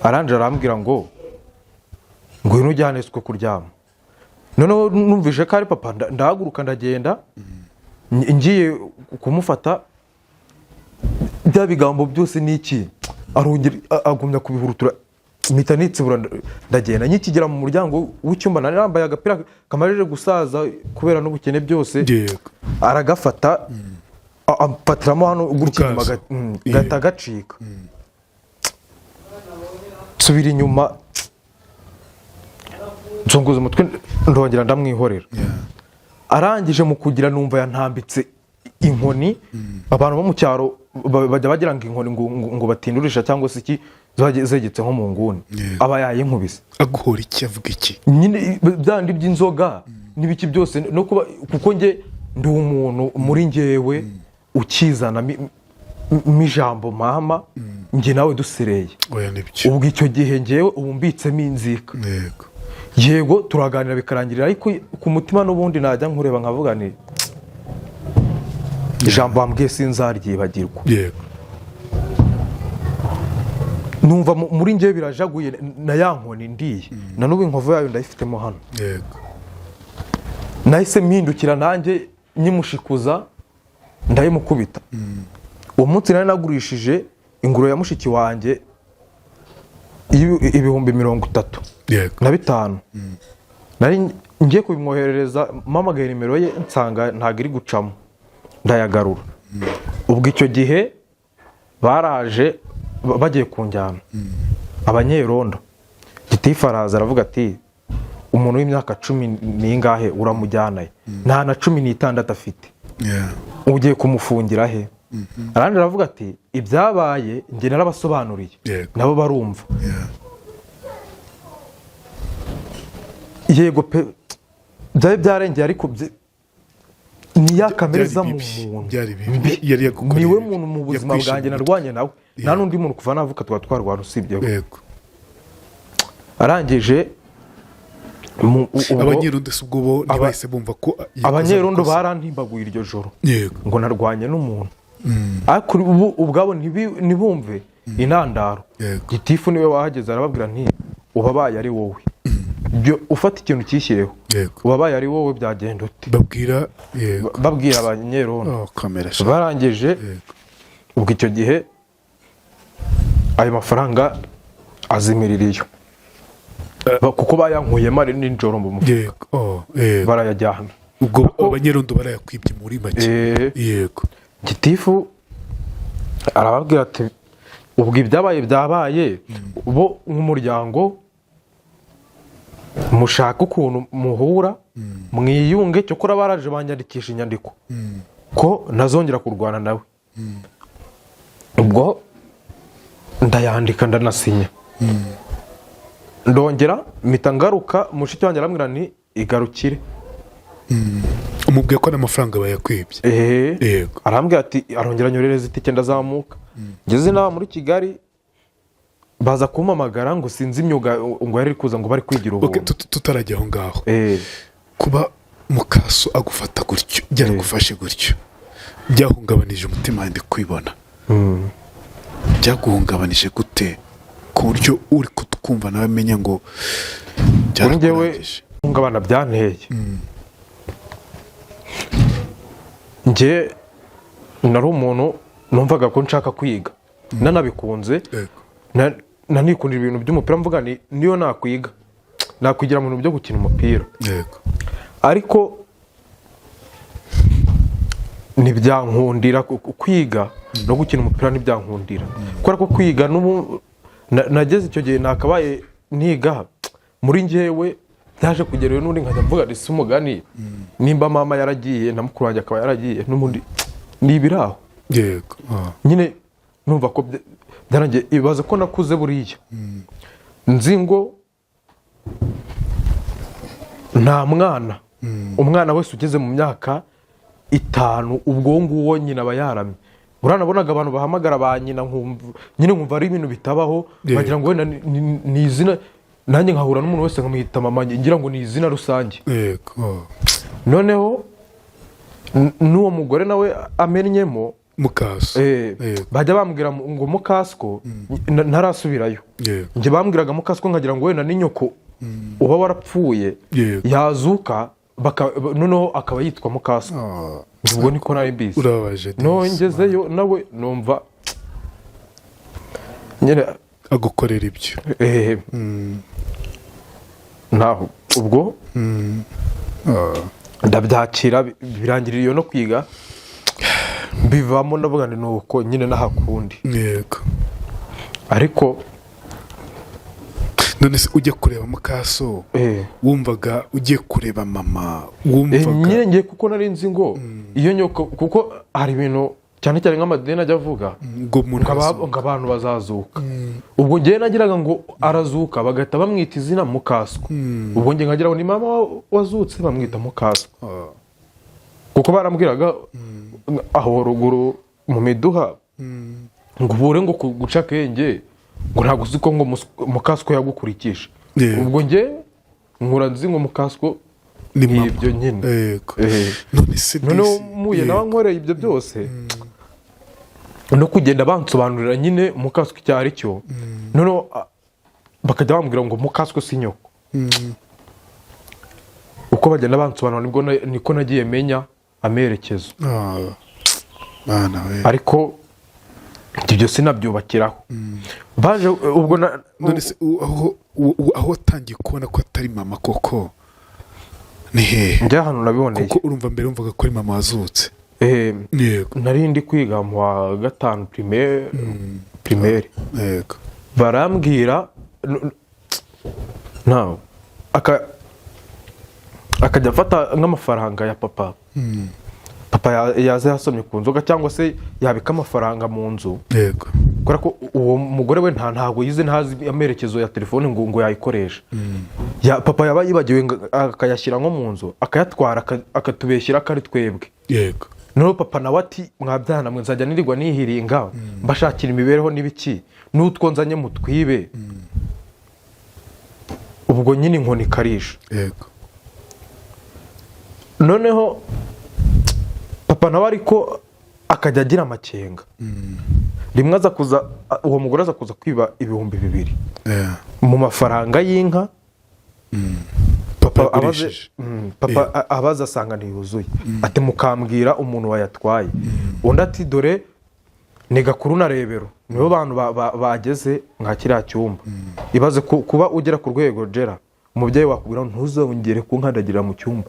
Arangije arambwira ngo: "Ngwino ujyane siko kuryama." Noneho numvise ko ari papa, ndahaguruka ndagenda. Ngiye kumufata, bya bigambo byose ni iki, arongera agumya kubihurutura, mpita nitsibura, ndagenda. Nkikigera mu muryango w'icyumba, nari nambaye agapira kamajije gusaza kubera n'ubukene byose. Aragafata, amfatiramo hano gutya inyuma, Mukaso. Gahita gacika, nsubira inyuma, nzunguza umutwe, ndongera ndamwihorera. Arangije mu kugira numva yantambitse inkoni. Abantu bo mu cyaro bajya bagira ngo inkoni ngo batindurisha cyangwa se iki, ziba zegetse nko mu nguni. Aba yayinkubise. Aguhora iki, avuga iki? Nyine byandi by'inzoga n'ibiki byose, no kuba, kuko njye ndi umuntu muri njyewe ukizana ijambo mama, njye nawe dusereye. Oya, nibyo. Ubwo icyo gihe njyewe ubu mbitsemo inzika. Yego, turaganira bikarangirira, ariko ku mutima n'ubundi najya nkureba nkavuga ni ijambo wambwiye sinzaryibagirwa. Numva muri njyewe birajaguye na ya nkoni ndiye, na n'ubu inkovu yayo ndayifitemo hano. Nahise mpindukira nanjye nyimushikuza, ndayimukubita. Uwo munsi nari nagurishije ingurube ya mushiki wanjye 30,000 na bitanu. Nari ngiye kubimwoherereza, mpamagaye nimero ye nsanga ntabwo iri gucamo, ndayagarura. Ubwo icyo gihe baraje bagiye kunjyana abanyerondo, gitifu araza aravuga ati: "Umuntu w'imyaka cumi n'ingahe uramujyana he? Nta na 16 afite, ugiye kumufungira he?" Arandi aravuga ati: "Ibyabaye njye narabasobanuriye, nabo barumva." Yego pe, byari byarengeye, ariko ni ya kamere Byari iza mu bibi, muntu. Byari bibi. Mbi. Yari yagukoreye Niwe bibi. muntu mu buzima Yakwishe bwanjye mu mutwe. narwanye nawe, nta n'undi muntu kuva navuka tuba twarwana usibye we. Arangije ubwo Abanyerondo si ubwo bo ntibahise bumva ko yakoze Abanyerondo amakosa? barantimbaguye iryo joro ngo narwanye n'umuntu, ariko ubu ubwabo ntibumve intandaro. Gitifu niwe wahageze, arababwira nti: "Ubabaye ari wowe, byo ufata ikintu cyishyireho, ubabaye ari wowe byagenda ute?" Babwira, yego. Babwira abanyerondo. Oh, kamera sha. Barangije, ubwo icyo gihe ayo mafaranga azimirira iyo. Kuko bayankuyemo ari nijoro mu mufuka, Oh, yego. barayajyana. Ubwo abanyerondo barayakwibye muri make. Gitifu arababwira ati: "Ubwo ibyabaye byabaye, bo nk'umuryango mushaka ukuntu muhura mwiyunge." Cyokora baraje banyandikisha inyandiko ko ntazongera kurwana nawe. Ubwo ndayandika, ndanasinya, ndongera mpita ngaruka. Mushiki wanjye arambwira ni igarukire. Umubwiye ko n'amafaranga bayakwibye. Arambwira ati, arongera anyorereza itike, ndazamuka. Ngeze inaha muri Kigali baza kumpamagara ngo sinzi imyuga ngo yari iri kuza, ngo bari kwigira Okay, ubuntu. Tutarajya aho ngaho, kuba mukaso agufata gutyo, byaragufashe gutyo, byahungabanije umutima wanjye kwibona, byaguhungabanije gute ku buryo uri kutwumva nawe amenya ngo Kuri njyewe byarakurangije? Hungabana byanteye, njye nari umuntu numvaga ko nshaka kwiga, nanabikunze, nanikundira ibintu by'umupira, mvuga ni niyo nakwiga nakwigira mu bintu byo gukina umupira, ariko ntibyankundira kwiga no gukina umupira, ntibyankundira kubera ko kwiga n'ubu nageze icyo gihe nakabaye niga, muri njyewe byaje kugera n'undi nkajya mvuga nti: "Si umugani, nimba mama yaragiye na mukuru wanjye akaba yaragiye, n'ubundi ni ibiraho." Nyine numva ko byarangiye. Ibaze ko nakuze buriya nzi ngo nta mwana, umwana wese ugeze mu myaka 5 ubwo nguwo nyina aba yaramye. Uranabonaga abantu bahamagara ba nyina, nkumva nyine nkumva ari ibintu bitabaho, nkagira ngo wenda ni izina, nanjye nkahura n'umuntu wese nkamwita mama, ngira ngo ni izina rusange. Noneho n'uwo mugore nawe amennyemo Mukaso. Bajya bambwira ngo mukasiko, ntarasubirayo. Njye bambwiraga mukasiko nkagira ngo wenda ni nyoko uba warapfuye, yazuka noneho akaba yitwa mukasiko. Ubwo niko nari mbizi. Urababaje Noneho disi. ngezeyo nawe numva nyine Agukorera ibyo. Ntaho ubwo ndabyakira, birangirira iyo no kwiga mbivamo, ndavuga ngo ni uko nyine n'ahakundi. Ariko None se ujya kureba mukaso, wumvaga ugiye kureba mama? Wumvaga Nyine ngiye kuko nari nzi ngo iyo nyoko, kuko hari ibintu cyane cyane nk'amadini ajya avuga ngo umuntu arazuka. Ngo abantu bazazuka. Ubwo ngewe nagiraga ngo arazuka bagahita bamwita izina mukaswa. Ubwo njye nkagira ngo ni mama wazutse bamwita mukaswa, kuko barambwiraga aho ruguru mu miduha ngo ubure ngo guca akenge, ngo ntabwo uzi ko ngo mukaswa yagukurikije. Ubwo njye nkura nzi ngo mukaswa Ni mama. Ibyo nyine. None se Noneho disi, muye nawe nkoreye ibyo byose no kugenda bansobanurira nyine mukaswa icyo ari cyo. Noneho bakajya bambwira ngo mukaswe si nyoko. Uko bagenda bansobanura, nibwo niko nagiye menya amerekezo. Ah, Mana we! Ariko ibyo sinabyubakiraho, baje ubwo None se aho watangiye kubona ko atari mama koko ni hehe? Njye ahantu nabiboneye, Kuko urumva mbere wumvaga ko ari mama wazutse. Yego. Nari ndi kwiga mu wa gatanu primaire. Barambwira ntawe akajya afata nk'amafaranga ya papa, papa yaza yasomye ku nzoga cyangwa se yabika amafaranga mu nzu, kubera ko uwo mugore we ntabwo yize, ntazi amerekezo ya telefone ngo yayikoresha. Papa yaba yibagiwe akayashyira nko mu nzu, akayatwara, akatubeshyira ko ari twebwe. Noneho papa nawe ati: "Mwabyana mwe, nzajya nirirwa nihiringa mbashakira imibereho n'ibiki, n'utwo nzanye mutwibe?" Ubwo nyine inkoni ikarisha. Noneho papa nawe ariko akajya agira amakenga. Rimwe aza kuza, uwo mugore aza kuza kwiba 2000 mu mafaranga y'inka papa abaze. Yagurishije. Papa abaza asanga ntiyuzuye, ati: "Mukambwira umuntu wayatwaye." Undi ati: "Dore ni Gakuru na Rebero, nibo bantu bageze nka kiriya cyumba." Ibaze kuba ugera ku rwego gera umubyeyi wakubwira ngo: "Ntuzongere kunkandagira mu cyumba."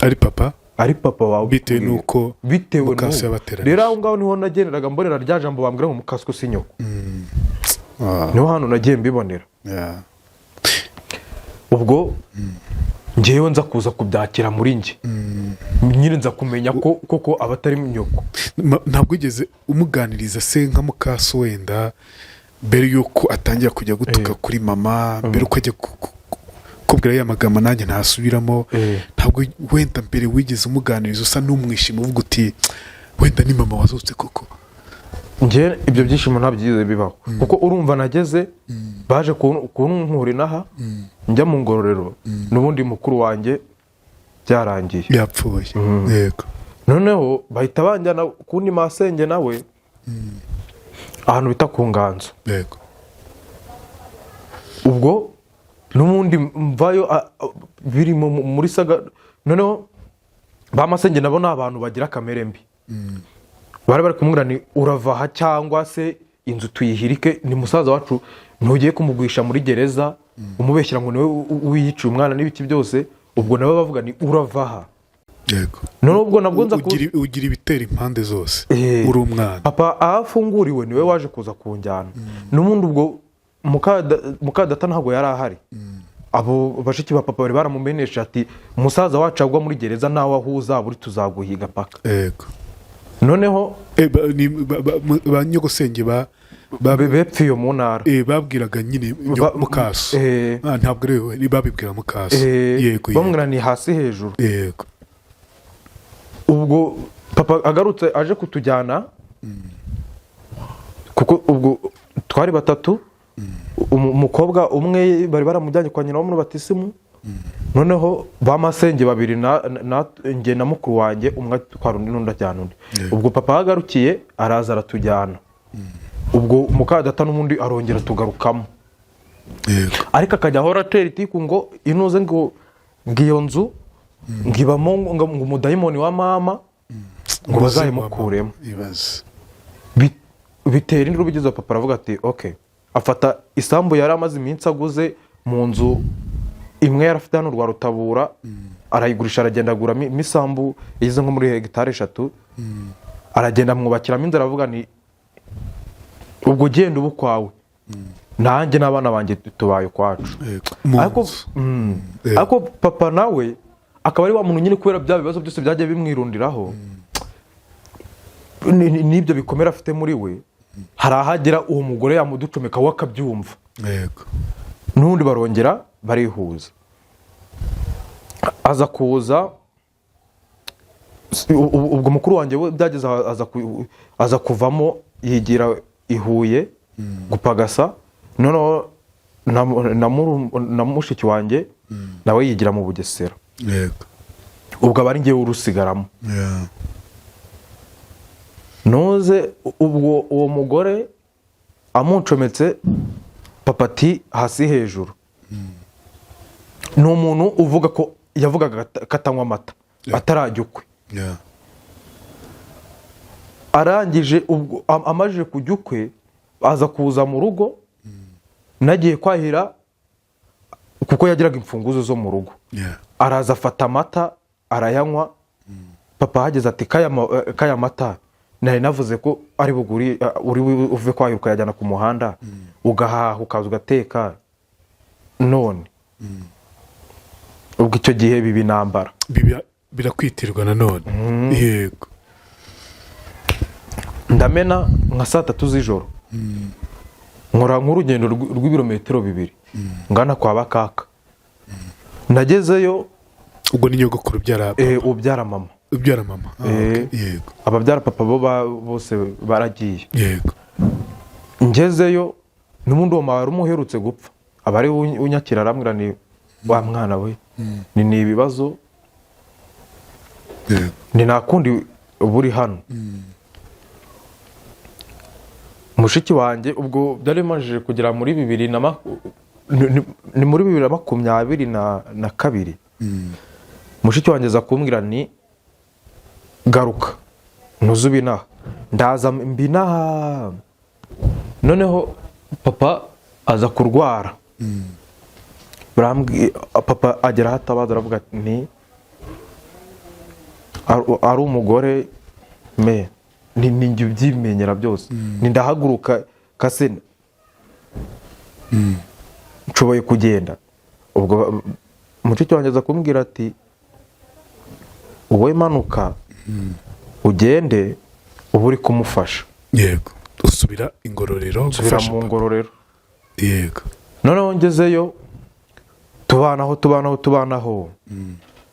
Ari papa? Ari papa wawe. Bitewe ukubwira. n'uko Bitewe mukaso n'ubu. yabateranije. Rero aho ngaho niho nagenderaga mbonera rya jambo bambwira ngo mukaswe si nyoko. Niho hantu nagiye mbibonera. Ubwo ngewe nza kuza kubyakira muri njye nyine, nza kumenya ko koko aba atari nyoko. Ntabwo wigeze umuganiriza se nka mukaso wenda mbere y'uko atangira kujya gutuka kuri mama, mbere y'uko ajya kubwira ya magambo nanjye ntasubiramo? Ntabwo wenda mbere wigeze umuganiriza usa n'umwishima, uvuga uti: "Wenda ni mama wazutse koko"? Njye ibyo byishimo ntabwo byigeze bibaho, kuko urumva nageze baje kunkura inaha njya mu Ngororero, n'ubundi mukuru wanjye byarangiye. Yapfuye, yego. Noneho bahita banjyana kundi masenge nawe ahantu bita ku Nganzo. Ubwo n'ubundi mvayo birimo muri saga. Noneho ba masenge nabo ni abantu bagira kamere mbi, bari kumubwira ni: "Urava aha cyangwa se inzu tuyihirike, ni musaza wacu, ntugiye kumugwisha muri gereza umubeshyira ngo niwe wiyiciye umwana n'ibiki byose." Ubwo nabo bavuga ni: "Urava aha." Noneho ubwo nabwo nza Ugira ibitera impande zose uri umwana. Papa aho afunguriwe niwe waje kuza kunjyana n'ubundi. Ubwo mukadata ntabwo yari ahari, abo bashiki ba papa bari baramumenesha ati: "Musaza wacu agwa muri gereza, nawe aho uzaba uri tuzaguhiga paka." Noneho Ba nyogosenge bepfiye mu ntara. Babwiraga nyine mukaso. Ah, ntabwo ari we, ni babibwira mukaso. Yego. Bamubwira ni hasi hejuru. Ubwo papa agarutse aje kutujyana, kuko ubwo twari batatu, umukobwa umwe bari baramujyanye kwa nyina wo muri batisimu, noneho ba masenge babiri na njye na mukuru wanjye, umwe atwara undi n'undi ajyana undi. Ubwo papa aho agarukiye araza aratujyana, ubwo mukadata n'ubundi arongera tugarukamo. Ariko akajya ahora atera itiku ngo inuze ngo iyo nzu ngo ibamo ngo umudayimoni wa mama, ngo bazayimukuremo. Ibaze. Bitera induru bigeze papa aravuga ati: "Ok." Afata isambu yari amaze iminsi aguze mu nzu imwe yari afite hano rwa Rutabura, arayigurisha, aragenda aguramo isambu igeze nko muri hegitari 3, aragenda amwubakiramo inzu, aravuga ni: "Ubwo genda uba ukwawe, nanjye n'abana banjye tubaye ukwacu." Mu Ariko nzu. Ariko papa nawe akaba ari wa muntu nyine, kubera bya bibazo byose byagiye bimwirundiraho n'ibyo bikomere afite muri we, hari ahagera uwo mugore yamuducomeka we akabyumva. N'ubundi barongera barihuza, aza kuza ubwo mukuru wanjye we byageze aho aza kuvamo yigira i Huye gupagasa, noneho na mushiki wanjye nawe yigira mu Bugesera. Ubwo aba ari njyewe urusigaramo. Ntuze ubwo uwo mugore amuncometse. Papa ati hasi hejuru. Ni umuntu uvuga ko yavugaga ko atanywa amata atarajya ukwe. Arangije ubwo amajije kujya ukwe, aza kuza mu rugo nagiye kwahira, kuko yagiraga imfunguzo zo mu rugo. Araza afata amata arayanywa. Papa ahageze ati: "Kaya mata nari navuze ko ari buguri, uri uve kwahira ukayajyana ku muhanda, ugahaha, ukaza ugateka none." Ubwo icyo gihe biba intambara. Birakwitirwa nanone, yego. Ndamena nka saa 3 z'ijoro, nkora nk'urugendo rw'ibirometero 2 ngana kwa bakaka. Nagezeyo. Ubwo ni nyogokuru ubyara? Ubyara mama. Ubyara mama. Ah, okay. Yego. Ababyara papa bo bose baragiye. Ngezeyo n'ubundi uwo wari umuherutse gupfa, aba ari we unyakira, arambwira ni: "Wa mwana we, ni ibibazo." Ni nta kundi uba uri hano. Mushiki wanjye ubwo byari bimajije kugera muri bibiri na ni muri 2022, mushiki wanjye aza kumbwira ni: "Garuka ntuze ubinaha." Ndaza mbinaha. Noneho papa aza kurwara. Papa agera aho atabaza, aravuga ati ni ari umugore me ni njye ubyimenyera byose, ni ndahaguruka kase nshoboye kugenda. Ubwo mushiki wanjye aza kumbwira ati: "Wowe manuka ugende, uba uri kumufasha." Yego, usubira Ingororero? Nsubira gufasha mu papa. Ngororero. Noneho ngezeyo tubanaho, tubanaho, tubanaho.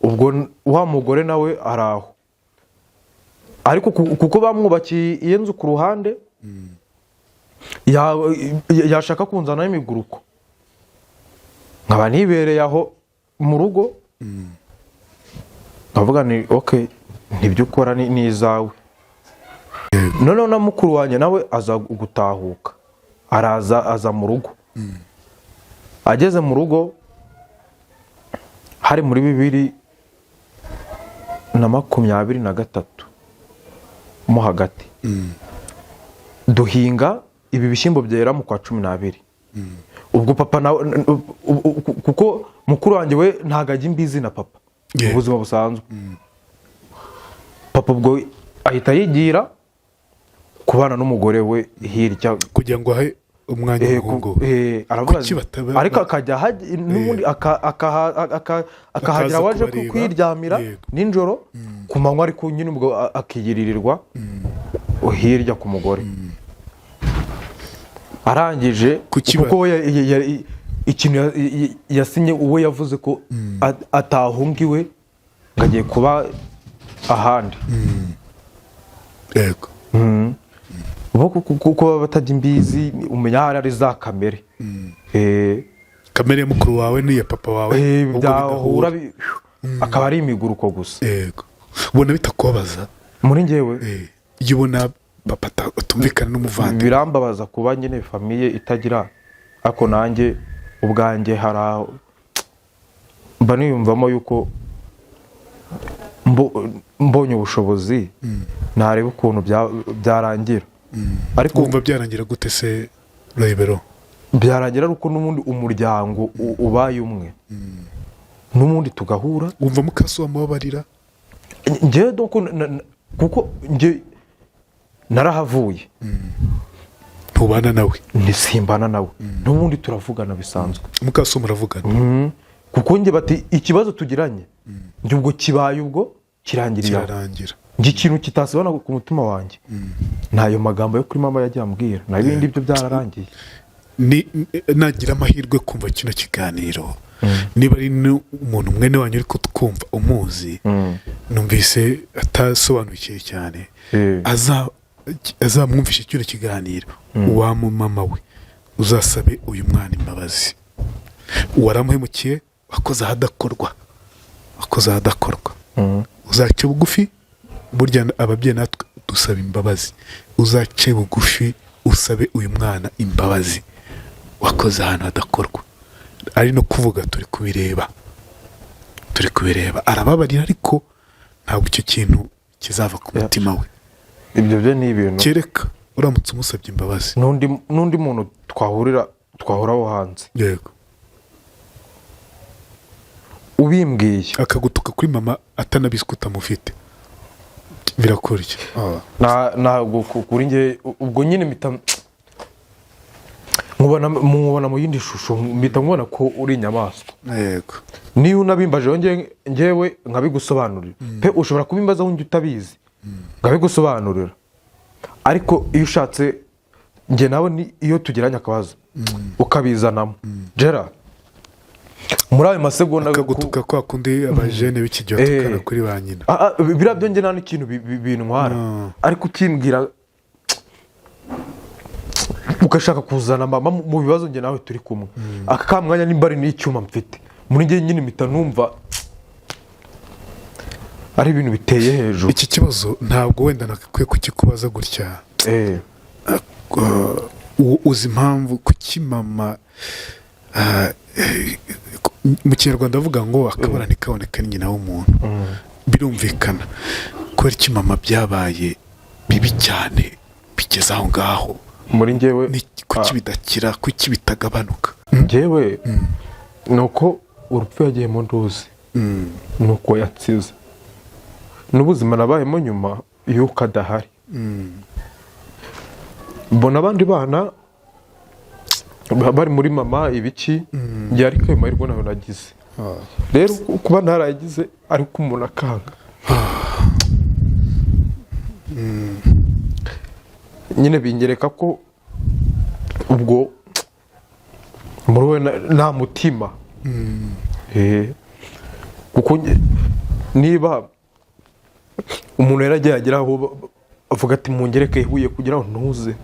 Ubwo wa mugore nawe ari aho, ariko kuko bamwubakiye iyo nzu ku ruhande, yashaka kunzanaho imiguruko, nkaba nibereye aho mu rugo, nkavuga ni: "Ok, ntibyo ukora ni izawe." Noneho na mukuru wanjye nawe aza gutahuka, araza, aza mu rugo. Ageze mu rugo hari muri 2023 mo hagati, duhinga ibi bishyimbo byera mu kwa 12. Ubwo papa nawe, kuko mukuru wanjye we ntabwo ajya imbizi na papa mu buzima busanzwe, papa ubwo ahita yigira kubana n'umugore we hirya. Kugira ngo ahe umwanya umuhungu we. Aravuga Kuki ati- ariko akajya n'ubundi akahagera Akaza waje kubareba. kwiryamira nijoro, ku manywa ariko nyine ubwo akiyiririrwa hirya ku mugore. Arangije Kuki kuko we ikintu yasinye, uwe yavuze ko atahunga iwe ngo agiye kuba ahandi. Bo kuko baba batajya imbizi, umenya ahari ari za kamere. Kamere ya mukuru wawe n'iya papa wawe ubwo byahura bidahura. Akaba ari imiguruko gusa. Yego, ubona bitakubabaza? Muri njyewe? Iyo ubona papa atumvikana n'umuvandimwe. Birambabaza kuba nyine famille itagira, ariko nanjye ubwanjye hari aho mba niyumvamo yuko mbonye ubushobozi nareba ukuntu byarangira, ariko Wumva byarangira gute se, Rebero? Byarangira ari uko n'ubundi umuryango ubaye umwe, n'ubundi tugahura. Wumva mukaso wamubabarira? Njyewe donc kuko njye narahavuye. Ntubana nawe? Ntisimbana nawe, n'ubundi turavugana bisanzwe. Mukaso muravugana? Kuko njye bati ikibazo tugiranye, njye ubwo kibaye, ubwo kirangiriye aho. Kirarangira. Njye ikintu kitasibana ku mutima wanjye ni ayo magambo yo kuri mama yagiye ambwira, naho ibindi byo byararangiye. Ni nagira amahirwe kumva kino kiganiro, niba ari n'umuntu mwene wanyu uri kutwumva umuzi, numvise atasobanukiwe cyane, azamwumvishe kino kiganiro. Wa mama we, uzasabe uyu mwana imbabazi. Waramuhemukiye, wakoze ahadakorwa, wakoze ahadakorwa. Uzace bugufi. Burya ababyeyi natwe dusaba imbabazi. Uzace bugufi usabe uyu mwana imbabazi. Wakoze ahantu hadakorwa. Ari no kuvuga, turi kubireba, turi kubireba, arababarira, ariko ntabwo icyo kintu kizava ku mutima we. Ibyo byo ni ibintu Kereka uramutse umusabye imbabazi. N'undi muntu twahurira, twahuraho hanze, ubimbwiye, akagutuka kuri mama atanabizi ko utamufite, birakurya? Ntabwo kuri njye ubwo nyine mpita nkubona mu yindi shusho, mpita nkubona ko uri inyamaswa. Niyo unabimbajeho njyewe nkabigusobanurira pe, ushobora kubimbazaho njye utabizi nkabigusobanurira, ariko iyo ushatse njye nawe ni iyo tugiranye akabazo ukabizanamo gera muri ayo masegonda Akagutuka kwa kundi abajene b'iki gihe batukana kuri ba nyina. Ah, ah, biriya byo njye nta n'ikintu bintwara, ariko ukimbwira ugashaka kuzana mama mu bibazo njye nawe turi kumwe aka ka mwanya, nimba ari n'icyuma mfite muri njye nyine, mpita numva ari ibintu biteye hejuru. Iki kibazo ntabwo wenda nagakwiye kukikubaza gutya. Uzi impamvu kuki mama, mu Kinyarwanda avuga ngo akabara ntikaboneke ni nyina w'umuntu, birumvikana. Kubera iki mama byabaye bibi cyane bigeze aho ngaho? Muri njyewe Kuki bidakira? Kuki bitagabanuka? Njyewe ni uko urupfu yagiye mu nduzi, ni uko yatsize n'ubuzima nabayemo nyuma y'uko adahari. Mbona abandi bana bari muri mama ibiki, njye ariko ayo mahirwe nayo nagize. Rero kuba ntarayagize, ariko umuntu akanga nyine, binyereka ko ubwo muri we nta mutima. Kuko niba umuntu yaragiye agera aho avuga ati mungereke ihuye kugira ngo ntuze,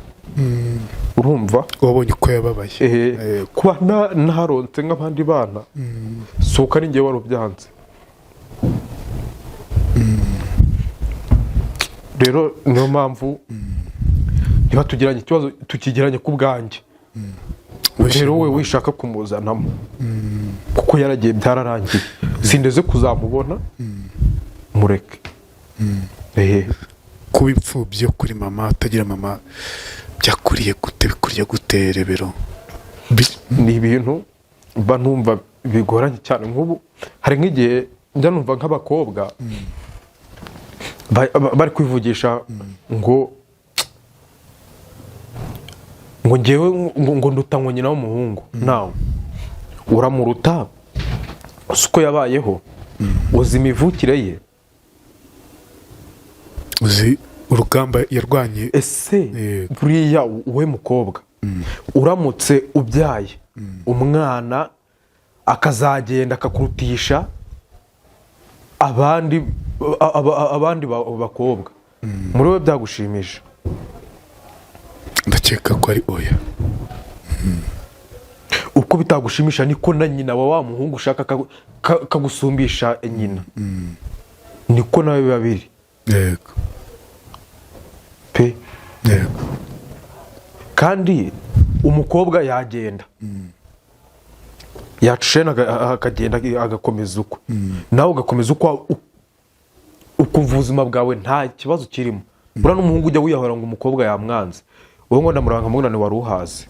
urumva? Wabonye uko yababaye. Kuba ntaronse nk'abandi bana, si uko ari njye wari ubyanze. Rero niyo mpamvu niba tugiranye ikibazo, tukigiranye ku bwanjye. Rero we wishaka kumuzanamo, kuko yaragiye, byararangiye, sindeze kuzamubona, mureke. Kuba imfubyi yo kuri mama, utagira mama, byakuriye gute? Bikuriye gute, Rebero? Ni ibintu mba numva bigoranye cyane. Nk'ubu hari nk'igihe njya numva nk'abakobwa bari kwivugisha ngo ngewe ngo nduta ngo nyina w'umuhungu. Nawe uramuruta, uzi uko yabayeho, uzi imivukire ye? Uzi urugamba yarwanye? Ese buriya wowe mukobwa, uramutse ubyaye umwana akazagenda akakurutisha abandi bakobwa, muri we byagushimisha? Ndakeka ko ari oya. Uko bitagushimisha niko na nyina wa muhungu ushaka kagusumbisha nyina, niko nawe biba biri pe. Kandi umukobwa yagenda yacushena akagenda agakomeza uko, nawe ugakomeza uko, ukumva ubuzima bwawe nta kibazo kirimo. Buriya n'umuhungu ujya wiyahura ngo umukobwa yamwanze, wowe ngo ndamuranga nkamubona wari uhaze,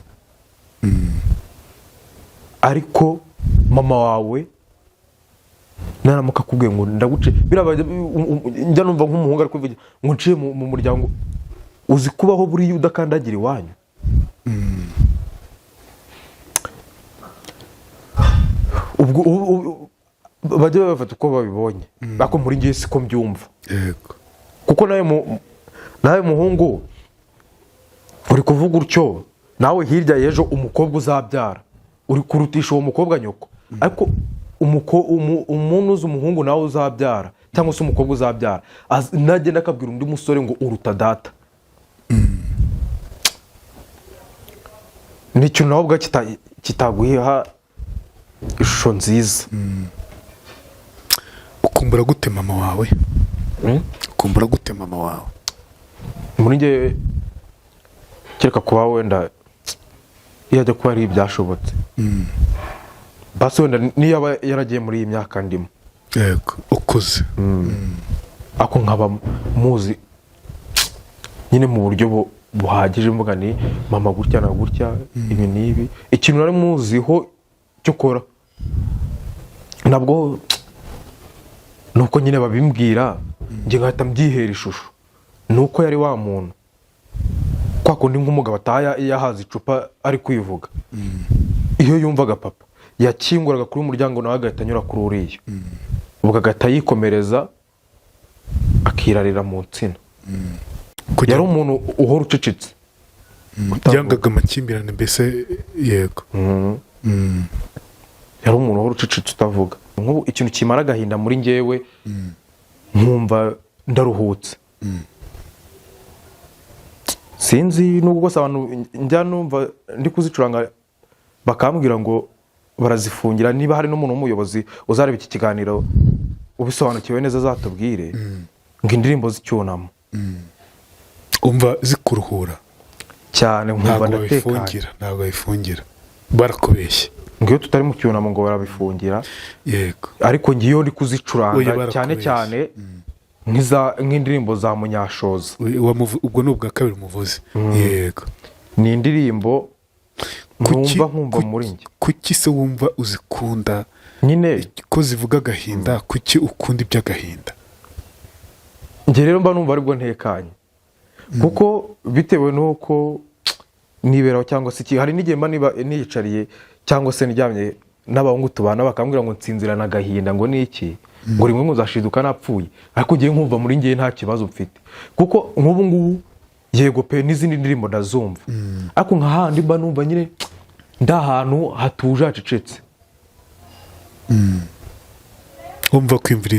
ariko mama wawe naramuka akubwiye ngo ndaguce, biriya njya numva nk'umuhungu ari kuvuga ngo nciye mu muryango. Uzi kubaho buriya udakandagira iwanyu? Ubwo bajya babafata uko babibonye, ariko muri njye siko mbyumva. Kuko nawe muhungu uri kuvuga utyo, nawe hirya y'ejo umukobwa uzabyara uri kurutisha uwo mukobwa nyoko, ariko umuntu uzi umuhungu nawe uzabyara cyangwa se umukobwa uzabyara nagenda akabwira undi musore ngo uruta data, ni ikintu nawe ubwa kitaguha ishusho nziza. Ukumbura gute mama wawe? Ukumbura gute mama wawe? Muri njye kereka kuba wenda Iyo ajya kuba ari ibyashobotse, basi wenda niyo aba yaragiye muri iyi myaka ndimo, Yego, ukuze. Ako nkaba muzi nyine mu buryo buhagije, mvuga ni mama gutya na gutya, ibi n'ibi. Ikintu nari muziho cyo kora nabwo nuko nyine babimbwira, njye ngahita mbyihera ishusho, ni uko yari wa muntu kwa kundi nk'umugabo ataha yahaze icupa ari kwivuga. Iyo yumvaga papa yakinguraga kuri umuryango, nawe agahita anyura kuri uriya, ubwo agahita yikomereza akirarira mu nsina. Kugira Yari umuntu uhora ucecetse, utavuga. Yangaga amakimbirane mbese, yego. Yari umuntu uhora ucecetse, utavuga. Nk'ubu ikintu kimara agahinda muri njyewe, nkumva ndaruhutse, sinzi nubwo bwose abantu njya numva ndi kuzicuranga bakambwira ngo barazifungira. Niba hari n'umuntu w'umuyobozi uzareba iki kiganiro ubisobanukiwe neza, azatubwire ngo indirimbo z'icyunamo. Umva zikuruhura? Cyane, nkumva Ntabwo ndatekanye. babifungira, ntabwo babifungira, barakubeshye. Ngo iyo tutari mu cyunamo ngo barabifungira. Ariko ngiyo ndi kuzicuranga Oya, cyane barakubeshye. cyane nk'indirimbo za Munyashoza. Ubwo ni ubwa kabiri umuvuzi, yego. Ni indirimbo numva nkumva muri njye. Kuki se wumva uzikunda? Nyine Ko zivuga agahinda, kuki ukunda iby'agahinda? Njye rero mba numva aribwo ntekanye, kuko bitewe n'uko niberaho cyangwa se iki, hari n'igihe mba niba niyicariye cyangwa se ndyamye n'abahungu tubana, bakambwira ngo nsinzirana agahinda, ngo ni iki, ngo rimwe ngo nzashiduka napfuye. Ariko ngiye nkumva muri ngiye nta kibazo mfite, kuko nk'ubu ngubu, yego pe, n'izindi ndirimbo ndazumva, ariko nka handi mba numva nyine ndi ahantu hatuje, hacecetse. Wumva kwiyumvira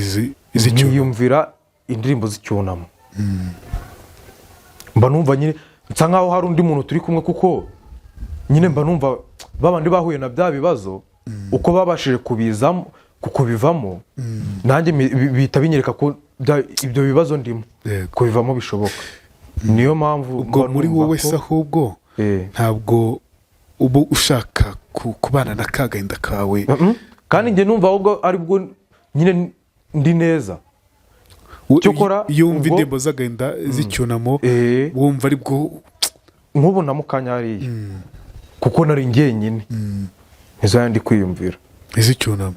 iz'icyunamo? Nkiyumvira indirimbo z'icyunamo, mba numva nyine nsa nkaho hari undi muntu turi kumwe, kuko nyine mba numva babandi bahuye na bya bibazo, uko babashije kubizamo, kubivamo, nanjye bihita binyereka ko ibyo bibazo ndimo kubivamo bishoboka. Niyo mpamvu Ubwo mba muri numva wowe ko se ahubwo ntabwo uba ushaka kubana na ka gahinda kawe? Kandi njye numva ahubwo aribwo nyine ndi neza. Cyokora Iyo wumva indirimbo z'agahinda z'icyunamo, wumva aribwo? Nk'ubu na mukanya hariya, kuko nari njyenyine, nizo ndi kwiyumvira. Iz'icyunamo?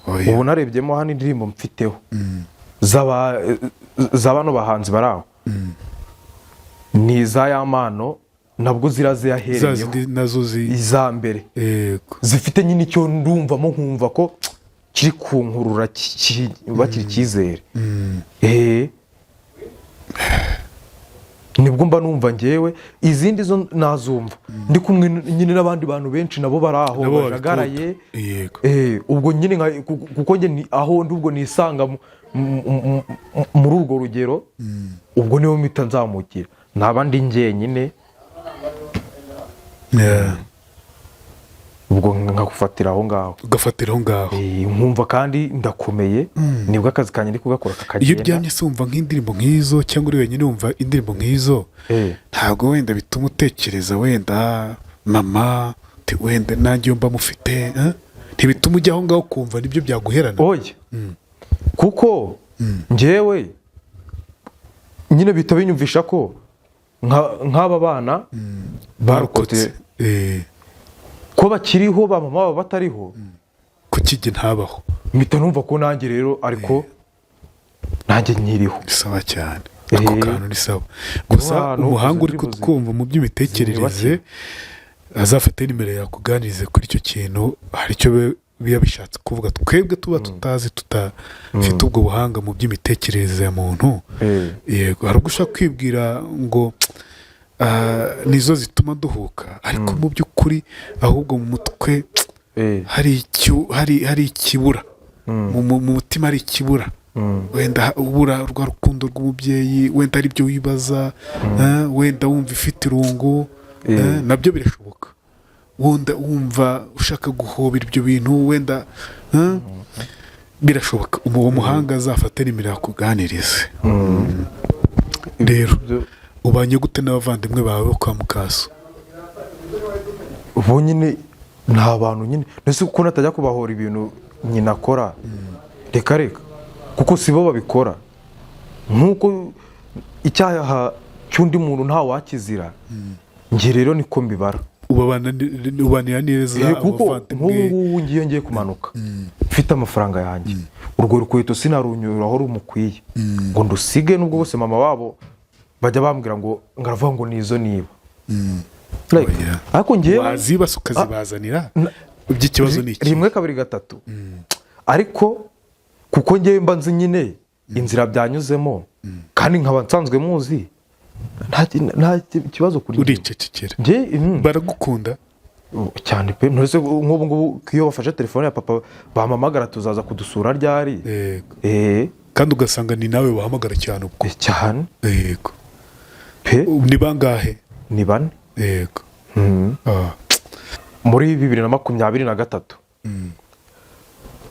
Oya. Ubu narebyemo hano indirimbo mfiteho za bano bahanzi bari aho, ni iza Yampano, nabwo ziriya Za yahereyeho. zindi nazo Iza mbere zifite nyine icyo ndumvamo, nkumva ko kiri kunkurura, bakira icyizere. Nibwo mba numva ngewe. Izindi zo nazumva ndi kumwe nyine n'abandi bantu benshi, nabo bari aho Nabo bajagaraye. babikunda. Yego. Ubwo nyine kuko njye ni aho ndi, ubwo nisanga muri urwo rugero, ubwo niyo mpita nzamukira, naba ndi njyenyine, ubwo nkagufatira aho ngaho. Ugafatira aho ngaho. Nkumva kandi ndakomeye, nibwo akazi kanjye ndi kugakora Iyo kakagenda. uryamye se wumva nk'indirimbo nk'izo, cyangwa uri wenyine wumva indirimbo nk'izo, ntabwo wenda bituma utekereza wenda mama, uti wenda nanjye iyo mba mufite, eh? Ntibituma ujya aho ngaho ukumva nibyo byaguherana? Oya, kuko njyewe nyine bihita binyumvisha ko nk'aba bana barokotse, ko bakiriho, ba mama baba batariho, Kuki jye ntabaho? Mpita numva ko nanjye rero, ariko nanjye nkiriho. Ni sawa cyane ako kantu, ni sawa gusa. Ahantu Umuhanga uri izo ndirimbo kutwumva mu by'imitekerereze azafate nimero yakuganirize kuri icyo kintu. Hari icyo biba bishatse kuvuga, twebwe tuba tutazi, tutafite ubwo buhanga mu by'imitekerereze ya muntu. Yego, hari ubwo ushobora kwibwira ngo nizo zituma duhuka, ariko mu by'ukuri ahubwo mu mutwe hari ikibura, mu mutima hari ikibura, wenda ubura rwa rukundo rw'umubyeyi, wenda ari byo wibaza, wenda wumva ifite irungu, nabyo birashoboka, wenda wumva ushaka guhobera ibyo bintu, wenda birashoboka. Uwo muhanga azafate nimero yakuganirize. Rero ubanye gute n'abavandimwe bawe bo kwa mukaso? Ubu nyine ni abantu nyine, ndetse ukuntu atajya kubahora ibintu nyina akora, reka reka, kuko si bo babikora. Nk'uko icyaha cy'undi muntu nta wakizira, njye rero niko mbibara. Ubanira neza Kuko abavandimwe. Nk'ubu ngubu ngiye kumanuka mfite amafaranga yanjye, urwo rukweto sinarunyuraho rumukwiye ngo ndusige, nubwo bose mama wabo bajya bambwira ngo ngaravuga ngo nizo niba. Like, Oya. ariko ngewe Wazibasa ukazibazanira, iby'ikibazo ni iki? Rimwe, kabiri, gatatu, ariko kuko ngewe mba nzi nyine inzira byanyuzemo kandi nkaba nsanzwe muzi, nta kibazo kuri njye. Uricecekera. Njye Baragukunda. Cyane pe. Ntese nk'ubu ngubu iyo bafashe telefone ya papa bampamagara, tuzaza kudusura ryari? Kandi ugasanga ni nawe bahamagara cyane ubwo. Cyane. Pe. Ni bangahe? Ni bane. Muri 2023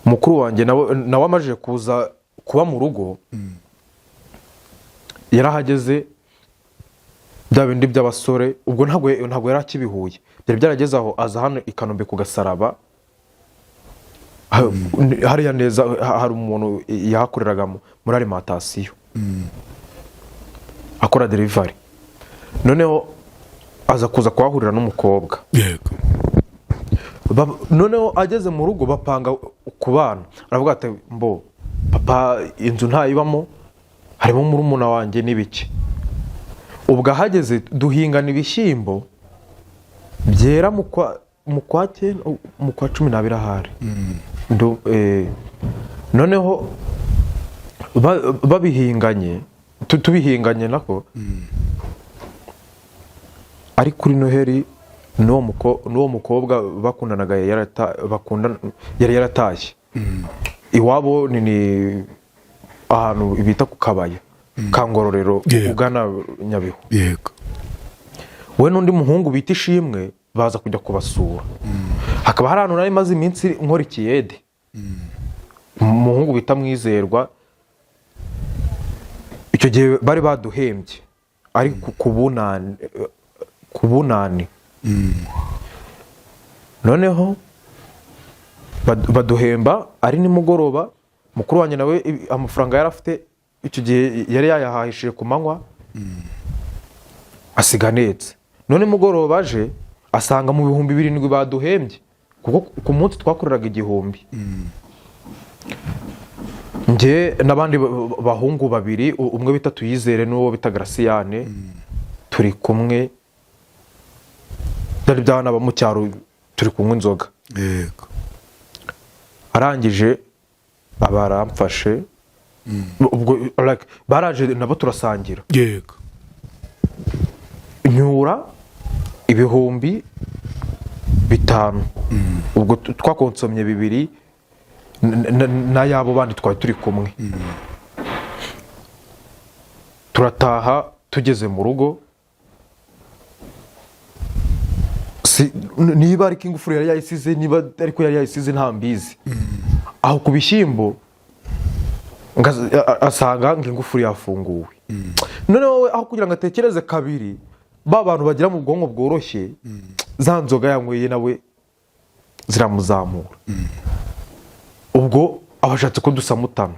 mukuru wanjye nawe amajije kuza kuba mu rugo, yarahageze, bya bindi by'abasore. Ubwo ntabwo yari akibihuye, byari byarageze aho, aza hano i Kanombe ku Gasaraba. Hariya neza hari umuntu yahakoreraga muri alimentation akora delivery, noneho aza kuza kuhahurira n'umukobwa. Noneho ageze mu rugo bapanga kubana, aravuga ati: "Mbo papa inzu ntayibamo, harimo murumuna wanjye n'ibiki." Ubwo ahageze duhingana ibishyimbo byera mu kwa cyenda, mu kwa 12 ahari. Noneho babihinganye, tubihinganye nako ari kuri Noheli, n'uwo mukobwa bakundanaga yari yaratashye iwabo, ni ahantu bita ku Kabaya ka Ngororero, ugana Nyabihu. We n'undi muhungu bita Ishimwe baza kujya kubasura. Hakaba hari ahantu nari maze iminsi nkora ikiyede, umuhungu bita Mwizerwa. Icyo gihe bari baduhembye ari ku bunani, noneho baduhemba ari nimugoroba. Mukuru wanjye nawe amafaranga yari afite icyo gihe yari yayahahishije ku manywa, asiga anetse. None mugoroba aje asanga mu 7000 baduhembye, kuko ku munsi twakoreraga 1000, njye n'abandi bahungu babiri, umwe bita Tuyizere n'uwo bita Garasiyane, turi kumwe, byari by'abana bo mu cyaro, turi kunywa inzoga. Arangije aba aramfashe. Ubwo like, baraje nabo turasangira, nyura 5000. Ubwo twakonsomye bibiri n'ayabo bandi twari turi kumwe, turataha. Tugeze mu rugo, niba ariko ingufuri yari yayisize, niba ariko yari yayisize nta mbizi aho ku bishyimbo, asanga ngo ingufuri yafunguwe. Noneho we aho kugira ngo atekereze kabiri, ba bantu bagira mu bwonko bworoshye, za nzoga yanyweye nawe ziramuzamura. Ubwo aba ashatse ko dusamutana.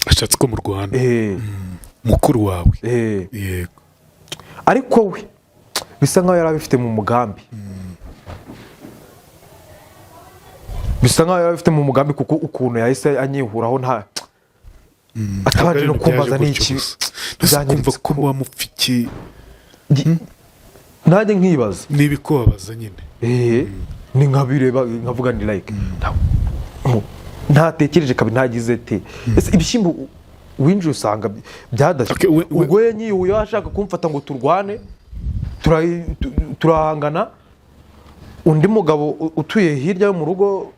Ashatse ko mu Rwanda mukuru wawe. Ariko we bisa nkaho yari abifite mu mugambi, bisa nkaho yari abifite mu mugambi, kuko ukuntu yahise anyihuraho nta atabanje no kumbaza n'iki. Kumva Byangiritse. ko wamupfa iki? Nanjye nkibaza. N'ibikubabaza nyine. Ni nkabireba nkavuga ni like ntatekereje kabiri, ntagize te ese ibishyimbo winjiye usanga byadashye. Okay, Ubwo yanyihuye ashaka kumfata ngo turwane, turahangana. Undi mugabo utuye hirya yo mu rugo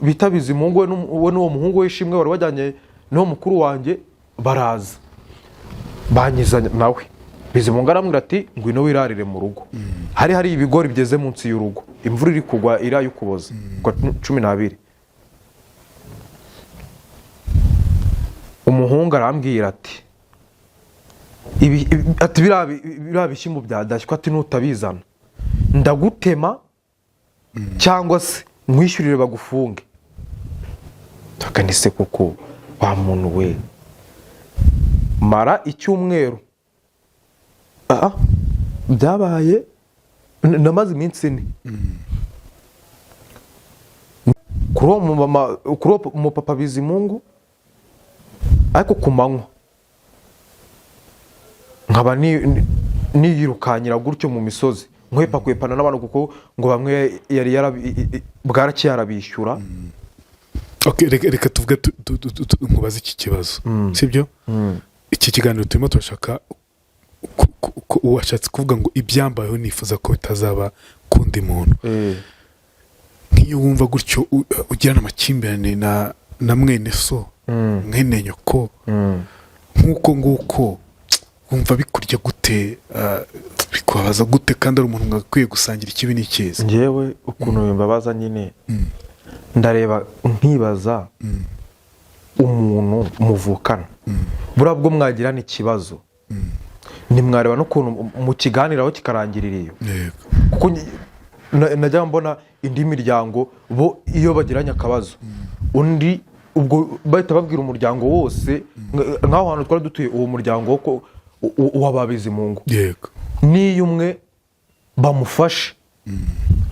bita Bizimungu, we n'uwo muhungu w'Ishimwe wari wajyanye n'uwo mukuru wanjye baraza banyiza nawe. Bizimungu aramubwira ati: "Ngwino wirarire mu rugo." Hari ibigori byeze munsi y'urugo, imvura iri kugwa iraye Ukuboza kwa 12. Umuhungu arambwira ati ati biriya bishyimbo byadashywa, ati nutabizana ndagutema. Cyangwa se nkwishyurire bagufunge. Tukanise kuko wa muntu we, mara icyumweru. Byabaye, namaze iminsi 4 kuri uwo mumama, kuri uwo mupapa Bizimungu, ariko ku manywa nkaba niyirukanyira gutyo mu misozi, nkwepa kwepana n'abantu, kuko ngo bamwe yari bwaraki yarabishyura. Okay, reka tuvuge nkubaze iki kibazo, sibyo? Iki kiganiro turimo turashaka washatse kuvuga ngo ibyambayeho nifuza ko bitazaba kundi muntu. Nk'iyo wumva gutyo ugirana amakimbirane na mwene so, mwene nyoko, nk'uko nguko, wumva bikurya gute, bikubabaza gute, kandi ari umuntu mwakwiye gusangira ikibi n'icyiza? Njyewe ukuntu bimbabaza nyine, ndareba nkibaza umuntu muvukana, buriya bwo mwagirana ikibazo, ntimwareba n'ukuntu mukiganiraho kikarangirira iyo. Kuko najya mbona indi miryango, bo iyo bagiranye akabazo, undi ubwo bahita babwira umuryango wose, nk'aho hantu twari dutuye, uwo muryango wo w'Ababizimungu. N'iyo umwe bamufashe,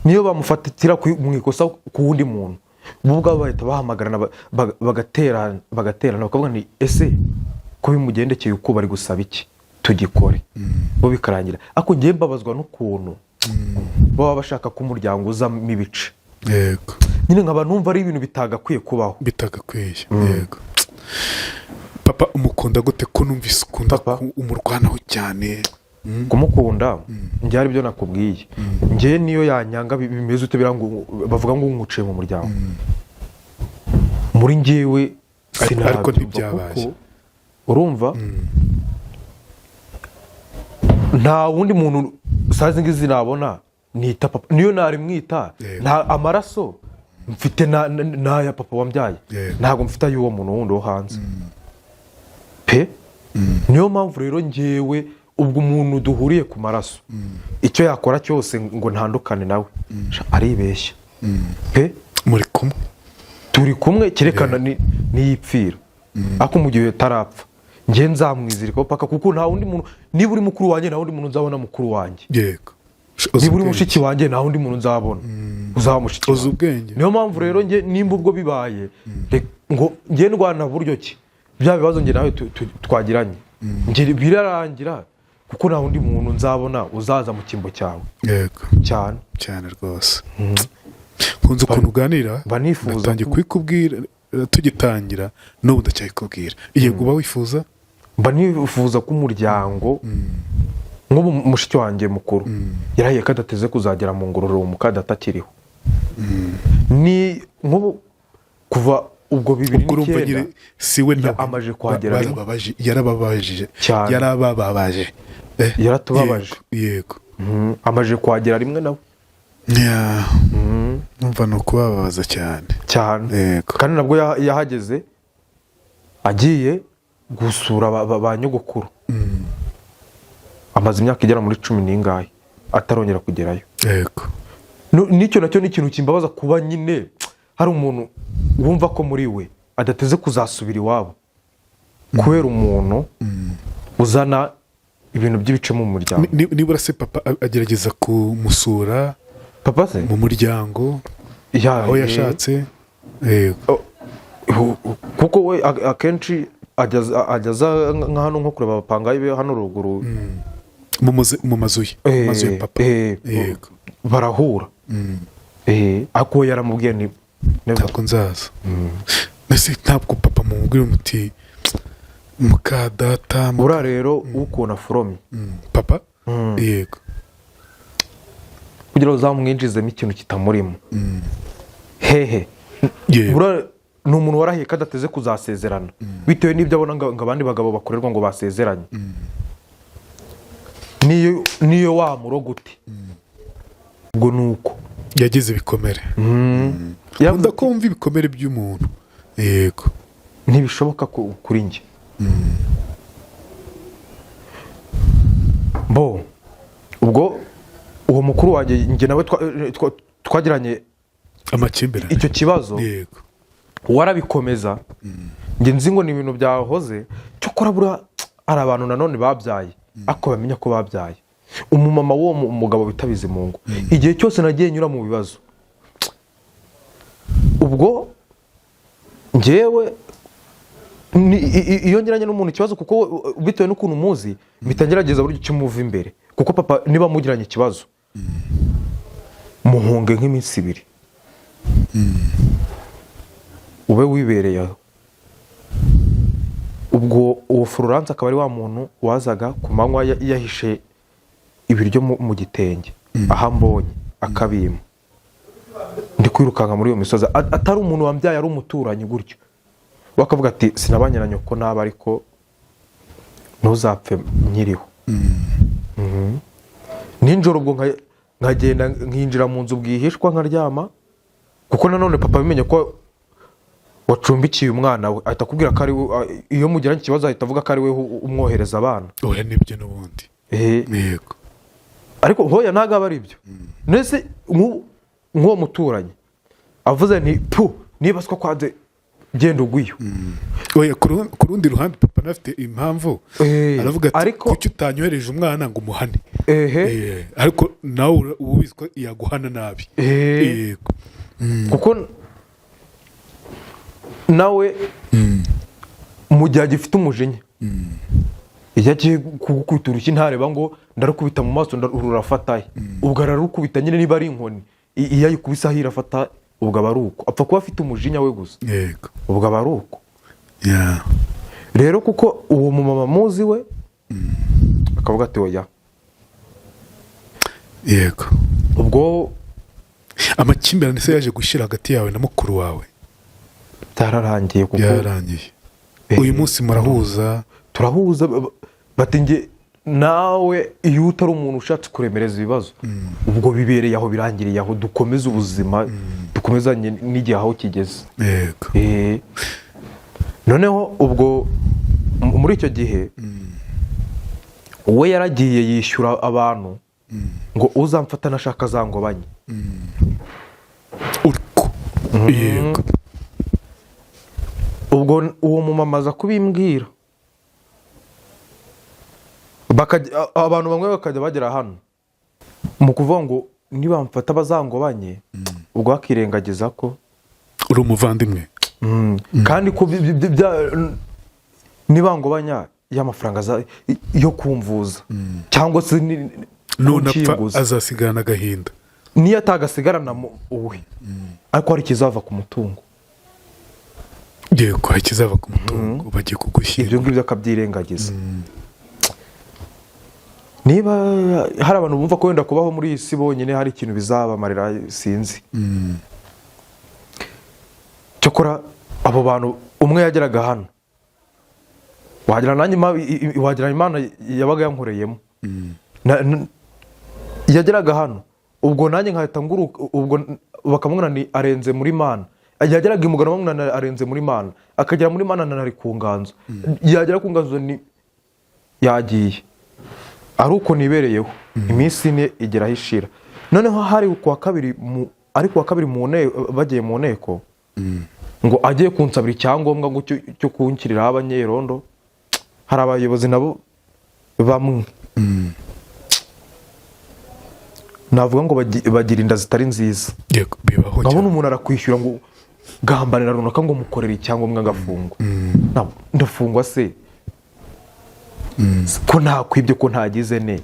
niyo bamufatira mu ikosa ku wundi muntu, bo ubwabo bahita bahamagarana, bagaterana, bakavuga ni: "Ese ko bimugendekeye uko, bari gusaba iki? Tugikore." Bo bikarangira. Ariko ngewe mbabazwa n'ukuntu baba bashaka ko umuryango uzamo ibice. Nyine nkaba numva ari ibintu bitagakwiye kubaho. Bitagakwiye, yego. Papa umukunda gute, ko numvise ukunda Papa? Umurwanaho cyane? Kumukunda, njye hari ibyo nakubwiye. Njye niyo yanyanga bimeze ute, ngo bavuga ngo nkuciye mu muryango, muri njyewe Ariko sinabyumva. Ntibyabaye. Kuko urumva nta wundi muntu sazi ngizi nabona nita papa, niyo narimwita. Nta amaraso mfite n'aya papa wambyaye. Ntabwo mfite ay'uwo muntu wundi wo hanze pe. Niyo mpamvu rero ngewe ubwo umuntu duhuriye ku maraso, icyo yakora cyose ngo ntandukane nawe, sha, aribeshya pe. Muri kumwe. Turi kumwe, cyerekana niyipfira. Ariko mu gihe atarapfa, njye nzamwizirikaho paka, kuko nta wundi muntu. Niba uri mukuru wanjye, nta wundi muntu nzabona mukuru wanjye. Uzi Niba uri ubwenge. mushiki wanjye, nta wundi muntu nzabona uzaba mushiki Uzi wanjye. ubwenge. Niyo mpamvu rero njye nimba ubwo bibaye, ngo njye ndwana buryo ki bya bibazo njye nawe twagiranye, njye birarangira, kuko nta wundi muntu nzabona uzaza mu cyimbo cyawe. Cyane. Cyane rwose, nkunze ukuntu uganira. Mba nifuza Natangiye kubikubwira tugitangira, n'ubu ndacyabikubwira. Yego, uba wifuza. Mba nifuza ko umuryango, nk'ubu mushiki wanjye mukuru yarahiye ko adateze kuzagera mu Ngororero mukadata akiriho. Ni nk'ubu kuva ubwo bibiri Ubwo urumva n'icyenda nyine si we nawe. Amaze kuhagera rimwe. Yarababaje. Cyane. Yarabababaje. Yaratubabaje. Yego. Amaze kuhagera rimwe nawe. Yeah. Numva ni ukubababaza cyane. Cyane. Kandi nabwo yahageze agiye gusura ba nyogokuru. Amaze imyaka igera muri cumi n'ingahe atarongera kugerayo. N'icyo nacyo ni ikintu kimbabaza, kuba nyine hari umuntu wumva ko muri we adateze kuzasubira iwabo kubera umuntu uzana ibintu by'ibice mu muryango. Nibura se papa agerageza kumusura Papa se? mu muryango aho yashatse? Yego. Kuko we akenshi ajya aza nka hano, nko kureba abapangayi be hano ruguru. Mu mazu ye, mu mazu ya papa. Barahura. Ariko we yaramubwiye ni never. Ntabwo nzaza. Mbese ntabwo papa mumubwira muti muka data Buriya rero ukuntu aforomye, Papa, yego. Kugira ngo uzamwinjizemo ikintu kitamurimo hehe. Buriya ni umuntu warahiye ko adateze kuzasezerana, bitewe n'ibyo abona ngo abandi bagabo bakorerwa ngo basezeranye. Niyo wamuroga ute, ubwo ni uko. Yagize ibikomere. Nkunda ko wumva ibikomere by'umuntu, yego. Ntibishoboka kuri njye. Bo ubwo uwo mukuru wanjye, njye nawe twagiranye amakimbirane, icyo kibazo, warabikomeza. Njye nzi ngo ni ibintu byahoze. Cyokora buriya hari abantu nanone babyaye, ariko bamenya ko babyaye. Umumama w'uwo mugabo bita Bizimungu, igihe cyose nagiye nyura mu bibazo, ubwo njyewe iyo ngiranye n'umuntu ikibazo, kuko bitewe n'ukuntu muzi, mpita ngerageza buryo ki muva imbere, kuko papa niba mugiranye ikibazo, muhunge nk'iminsi 2, ube wibereye aho. Ubwo uwo Florence akaba ari wa muntu wazaga ku manywa yahishe ibiryo mu gitenge, aho ambonye akabima. Ndi kwirukanka muri iyo misozi, atari umuntu wambyaye, ari umuturanyi gutyo, bakavuga ati: "Sinabanye na nyoko nabi, ariko ntuzapfe nkiriho." Nijoro ubwo nkagenda nkinjira mu nzu bwihishwa nkaryama, kuko nanone papa abimenye ko wacumbikiye umwana we, ahita akubwira ko ari we. Iyo mugiranye ikibazo, ahita avuga ko ari we umwohereza abana. Oya, nibyo n'ubundi. Yego. Ariko hoya, ntabwo aba ari ibyo. Mbese nk'uwo muturanyi avuze nti: "Pu, niba siko kwanze, genda ugwiyo." Oya, ku rundi ruhande papa anafite impamvu. Aravuga ati: "Kuki utanyohereje umwana ngo umuhane?" Ariko nawe uba ubizi ko yaguhana nabi. Yego. Kuko nawe mu gihe agifite umujinya, iyo agiye kugukubita urushyi, ntareba ngo ndarukubita mu maso rurafatahe. Ubwo ararukubita nyine, niba ari inkoni, iyo ayikubise aho irafata, ubwo aba ari uko apfa kuba afite umujinya we gusa. Ubwo aba ari uko. Rero kuko uwo mumama muzi, we akavuga ati: "Oya." Ubwo Amakimbirane se yaje gushyira hagati yawe na mukuru wawe? Byararangiye kuko Byararangiye. Uyu munsi murahuza? Turahuza. Bati nge nawe iyo utari umuntu ushatse kuremereza ibibazo, ubwo bibereye aho, birangiriye aho, dukomeze ubuzima, dukomezanye n'igihe aho kigeze. Noneho ubwo muri icyo gihe we yaragiye yishyura abantu ngo uzamfata nashaka azangobanye. Uriko, yego. Ubwo uwo mumama aza kubimbwira. Abantu bamwe bakajya bagera hano mu kuvuga ngo nibamfata bazangobanye, ubwo bakirengagiza ko uri umuvandimwe. Kandi ko nibangobanya y'amafaranga yo kumvuza cyangwa se Nunapfa kunshyinguza. azasigarana agahinda. Niyo atagasigarana uwe, ariko hari ikizava ku mutungo. Yego, hari ikizava ku mutungo, bagiye kugushyira. Ibyo ngibyo akabyirengagiza. Niba hari abantu bumva ko wenda kubaho muri iyi si bonyine hari ikintu bizabamarira, sinzi. Cyokora abo bantu, umwe yageraga hano, wagira nanjye wagira Imana yabaga yankoreyemo. Yageraga hano, ubwo nanjye nkahita nguruka, ubwo bakamubwira ni arenze muri Mana. Yageraga imugano, bamubwira arenze muri Mana, akagera muri Mana nari ku nganzo, yagera ku nganzo ni yagiye. Ari uko nibereyeho, iminsi 4 igera aho ishira. Noneho hari kuwa kabiri ari kuwa kabiri mu nteko, bagiye mu nteko ngo agiye kunsabira icyangombwa ngo cyo kunshyiriraho abanyerondo. Hari abayobozi nabo bamwe navuga ngo bagira inda zitari nziza. Yego, bibaho Nkabona cyane. umuntu arakwishyura ngo gambanira runaka, ngo mukorere icyangombwa ngafungwa. Ndafungwa se ko ntakwibye, ko ntagize ne?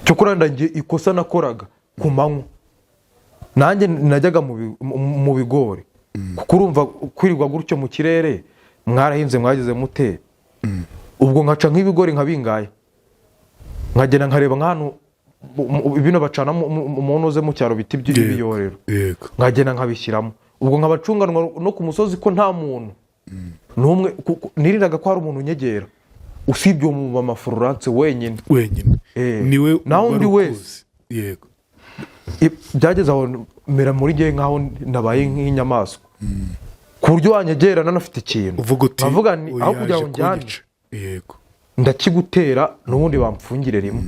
Cyokora njye ikosa nakoraga ku manywa, nanjye najyaga mu bigori, kuko urumva kwirirwa gutyo mu kirere, mwarahinze, mwagize mute, ubwo nkaca nk'ibigori nka bingahe, nkagenda nkareba nk'ahantu bino bacana mu ntuze mu cyaro bita ibiyorero, nkagenda nkabishyiramo. Ubwo nkabacunganwa no ku musozi ko nta muntu n'umwe, nirindaga ko hari umuntu unyegera usibye uwo mumama Florence wenyine. Wenyine. Niwe Naho wari undi ukuzi. wese. Byageze aho mera muri ngewe nkaho nabaye nk'inyamaswa, ku buryo wanyegera nanafite ikintu, Uvuga uti: nkavuga nti "Uyu aho kugira yaje ngo njyane kunyica." Ndakigutera n'ubundi bamfungire rimwe.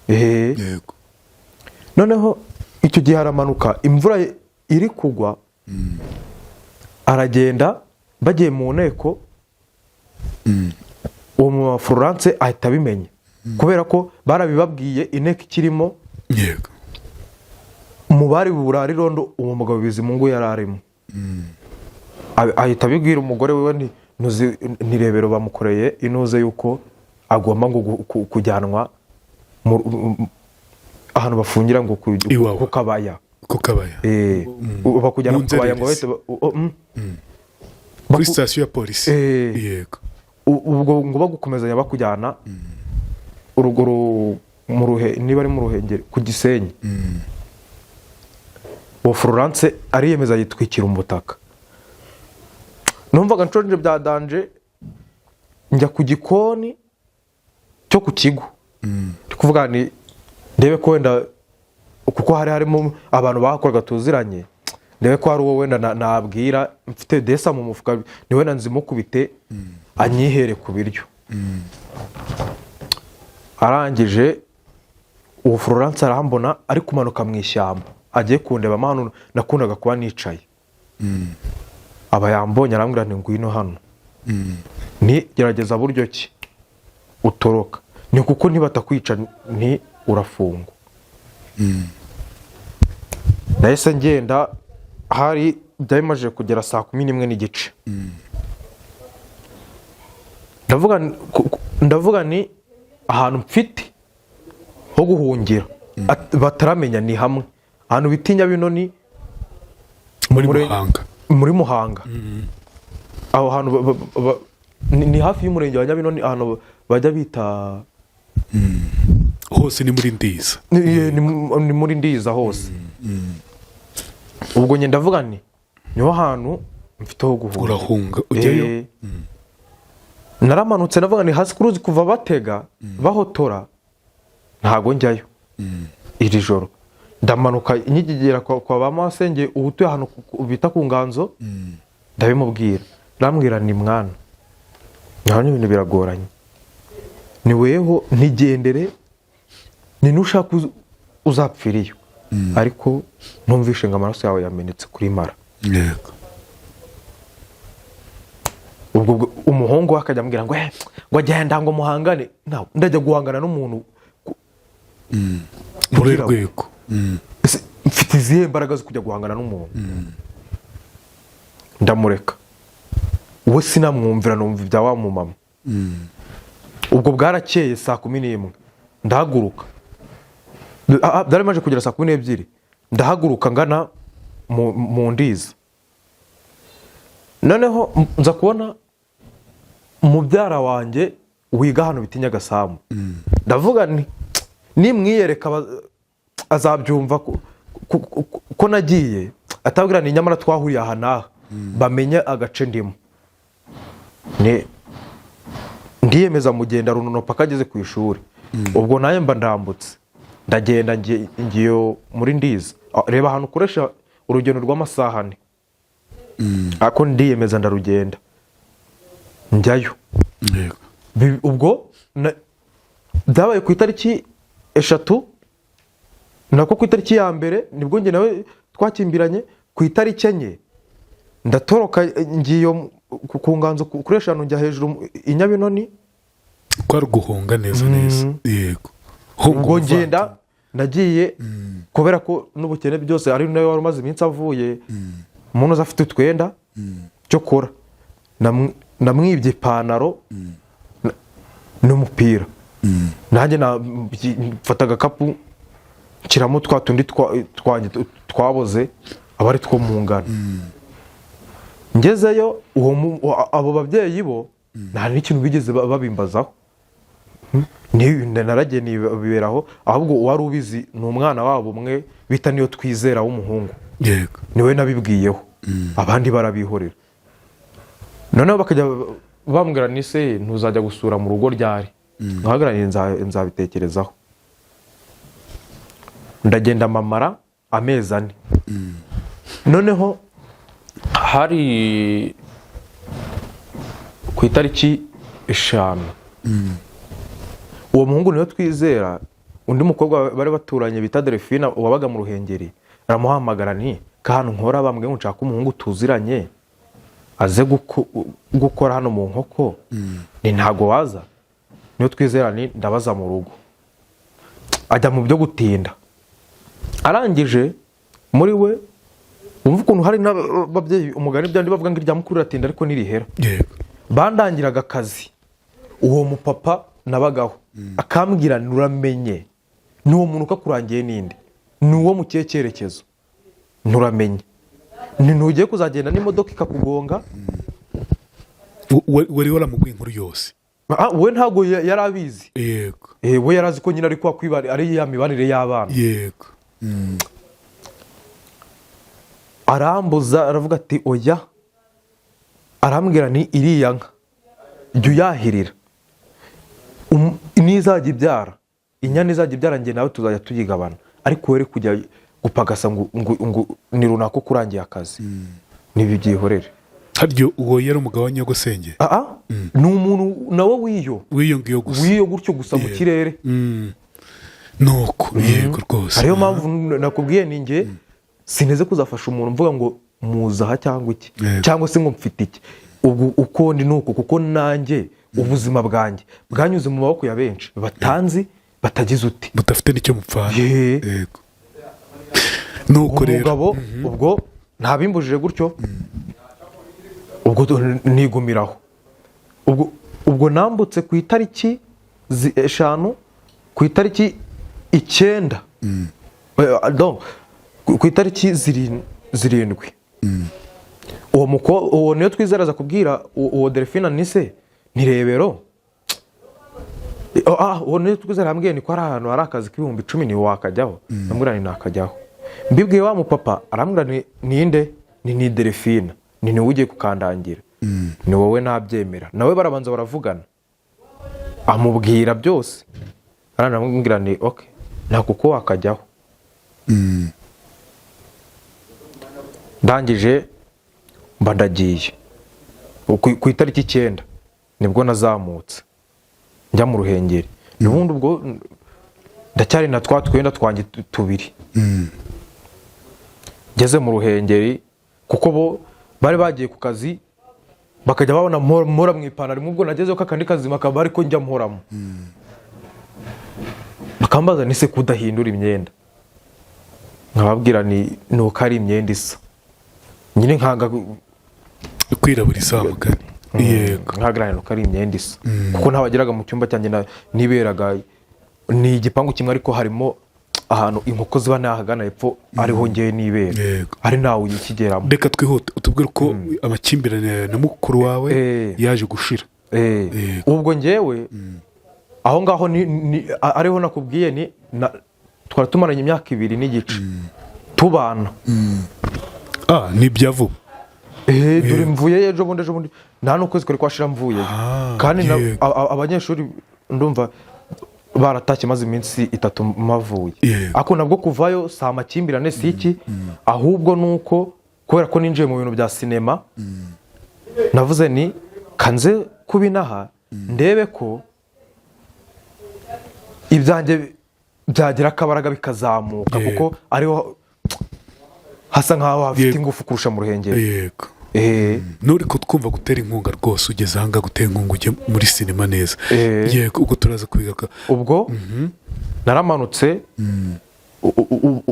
Yego. Noneho Icyo gihe aramanuka, imvura iri kugwa, aragenda. Bagiye mu nteko, uwo mu Florence ahita abimenya kubera ko barabibabwiye inteko ikirimo. Mu bari burare irondo, uwo mugabo Bizimungu yari arimo. Ahita abibwira umugore we nti ntuzi ntirebero bamukoreye inuze yuko agomba ngo kujyanwa ahantu bafungira ngo Iwawa. ku Kabaya. Ku Kabaya. Eh, bakujyana Mu ku Kabaya ngo nzererezi. bahite Kuri sitasiyo ya polisi. Eh. Ubwo ngo bagukomezanya bakujyana uruguru mu ruhe, niba ari mu Ruhengeri, ku Gisenyi. Uwo Florence ariyemeza yitwikira umutaka. Numvaga nshonje bya danger, njya ku gikoni cyo ku kigo. Ndi kuvuga ni ndebe ko wenda, kuko hari harimo abantu bahakoraga tuziranye, ndebe ko hari uwo wenda nabwira mfite desa mu mufuka, ni wenda nzimukubite anyihere ku biryo. Arangije uwo Florence arambona ari kumanuka mu ishyamba agiye kundeba hano nakundaga kuba nicaye. Aba yambonye, arambwira nti: "Ngwino hano, ni gerageza buryo ki utoroka, ni kuko nibatakwica ni urafungwa." Nahise ngenda, hari byari bimaze kugera saa 11:30. Ndavuga ni ahantu mfite ho guhungira bataramenya ni hamwe ahantu bita Nyabinoni. Muri Muhanga. Muri Muhanga, aho hantu ni hafi y'umurenge wa Nyabinoni, ahantu bajya bita Hose ni muri Ndiza. Ni muri Ndiza hose. Ubwo njye ndavuga ni niho hantu mfite ho guhungira. Urahunga ujyayo. Eh, naramanutse, ndavuga ni hasi ku ruzi kuva batega bahotora, ntago njyayo iri joro. Ndamanuka nkigera kwa ba masenge, ubu utuye ahantu bita ku Nganzo. Ndabimubwira, ndamubwira ni mwana naho ibintu biragoranye, ni weho ntigendere, ni nushaka uzapfira iyo, ariko ntumvishe ngo amaraso yawe yamenetse kuri mara. Ubwo umuhungu we akajya amubwira ngo ngo agenda ngo muhangane. Ndajya guhangana n'umuntu Muri kugira ngo- rwego. Ese mfite izihe mbaraga zo kujya guhangana n'umuntu? Ndamureka, we sinamwumvira, numva ibya wa mumama. Ubwo bwarakeye saa 11 ndahaguruka. Byari bimaze kugera saa 12, ndahaguruka ngana mu Ndiza. Noneho nza kubona mubyara wanjye wiga hano bita Nyagasambu. Ndavuga nti nimwiyereka azabyumva ko nagiye, atabwira ni nyamara twahuriye aha n'aha, bamenye agace ndimo. Ndiyemeza mugenda runono paka ageze ku ishuri. Ubwo nawe mba ndambutse, ndagenda ngiye muri Ndiza. Reba ahantu ukoresha urugendo rw'amasaha 4, ariko ndiyemeza ndarugenda njyayo. Ubwo byabaye ku itariki 3, nako ku itariki ya mbere nibwo njye nawe twakimbiranye. Ku itariki 4 ndatoroka, ngiye ku Nganzo kuri 5 njya hejuru i Nyabinoni. Kwari uguhunga neza neza, yego. Hunga Ubwo umuvandimwe. ngenda nagiye kubera ko n'ubukene byose, ari nawe wari umaze iminsi avuye umuntu uza afite utwenda cyo kora. Namwibye ipantaro n'umupira, nanjye mfata agakapu nshyiramo twa tundi twanjye twaboze, aba ari two mu ngano. Ngezeyo abo babyeyi bo nta n'ikintu bigeze babimbazaho. Naragiye niberaho, ahubwo uwari ubizi ni umwana wabo umwe bita Niyo Twizera w'umuhungu. Niwe nabibwiyeho, abandi barabihorera. Noneho bakajya bambwira ni se ntuzajya gusura mu rugo ryari? Nkahagarariye nzabitekerezaho. Ndagenda mamara amezi 4. Noneho hari ku itariki 5, uwo muhungu Niyo Twizera. Undi mukobwa bari baturanye bita Delphine wabaga mu Ruhengeri, aramuhamagara, ni kahantu nkora, bambwiye ngo nshaka umuhungu tuziranye aze gukora hano mu nkoko, ni ntago waza? Niyo twizera, ni ndabaza mu rugo. Ajya mu byo gutinda, arangije muri we wumva ukuntu hari n'ababyeyi, umugani byandi bavuga ngo irya mukuru iratinda ariko ntirihera. Bandangiraga akazi, uwo mupapa nabagaho akambwira: "Nturamenye, ni uwo muntu ukakurangiye ninde? Ni uwo mu kihe cyerekezo? Nturamenye, ni ntugiye kuzagenda n'imodoka ikakugonga." Wari waramubwiye inkuru yose? Ah, we ntabwo yari abizi. We yari azi ko nyine ari kwa kwibara, ari ya mibanire y'abana. Arambuza, aravuga ati: "Oya." Arambwira ni iriya nka jya uyahirira, nizajya ibyara inyana, izajya ibyara, njye nawe tuzajya tuyigabana, ariko were kujya gupagasa ngo ni runaka ukurangiye akazi, nibi byihorere. Haryo uwo yari umugabo wa nyogosenge? Ah, ni umuntu nawe w'iyo w'iyo ngiyo gusa. W'iyo gutyo gusa mu kirere. Nuko yego rwose. Ariyo mpamvu nakubwiye ni njye sineze kuzafasha umuntu mvuga ngo muzaha cyangwa iki, cyangwa se ngo mfite iki. Ubwo uko ndi ni uko, kuko nanjye ubuzima bwanjye bwanyuze mu maboko ya benshi batanzi, batagize uti. Mudafite n'icyo mupfana. Ye. Yego, nuko rero Umugabo ubwo ntabimbujije gutyo, ubwo nigumiraho. Ubwo nambutse ku itariki 5, ku itariki 9, donc, ku itariki 7, uwo uwo niyo twizeraza kubwira uwo Delphine nise nirebero. Ah, uwo niyo twizera yambwiye ni ko ari ahantu hari akazi k'10,000, ni wakajyaho? Ndamubwira ni nakajyaho. Mbibwiye wa mupapa, arambwira ni ninde? Ni Delphine, ni niwe ugiye kukandangira, ni wowe nabyemera. Nawe barabanza baravugana, amubwira byose, aranamubwira ni ok, nta kuko wakajyaho. Ndangije mba ndagiye. Ku itariki 9 nibwo nazamutse njya mu Ruhengeri. Ubundi ubwo ndacyari na twa twenda twanjye tubiri. Ngeze mu Ruhengeri, kuko bo bari bagiye ku kazi, bakajya babona mpora mu ipantaro imwe, ubwo nagezeho kakandi kazima kaba ariko njya mporamo, bakambaza nise kudahindura imyenda, nkababwira ni nuko ari imyenda isa nyine, nkanga Kwirabura mugani, yego. Nkagira nuko ari imyenda isa, kuko ntabageraga mu cyumba cyanjye niberaga ni igipangu kimwe, ariko harimo ahantu inkoko ziba nahagana hepfo, ariho ngewe nibera, ari nawe ukigeramo. Reka twihute, utubwire uko amakimbirane yawe na mukuru wawe yaje gushira. Ubwo ngewe aho ngaho ariho nakubwiye ni twari tumaranye imyaka 2 n'igice tubana. Ah, ni ibya vuba. Dore mvuye ejo bundi, nta n'ukwezi kwari kwashira mvuyeyo. Kandi abanyeshuri ndumva baratashye maze iminsi 3 mavuye. Ariko nabwo kuvayo si amakimbirane, si iki, ahubwo ni uko kubera ko ninjiye mu bintu bya sinema, navuze ni kanze kubinaha ndebe ko ibyanjye byagira akabaraga bikazamuka, kuko ariho hasa nkaho hafite ingufu kurusha mu Ruhengeri. Nuri kutwumva gutera inkunga rwose, ugeze ahangaha gutera inkunga ujye muri sinema neza. Yego, ubwo turaza kubigaruka. Ubwo naramanutse,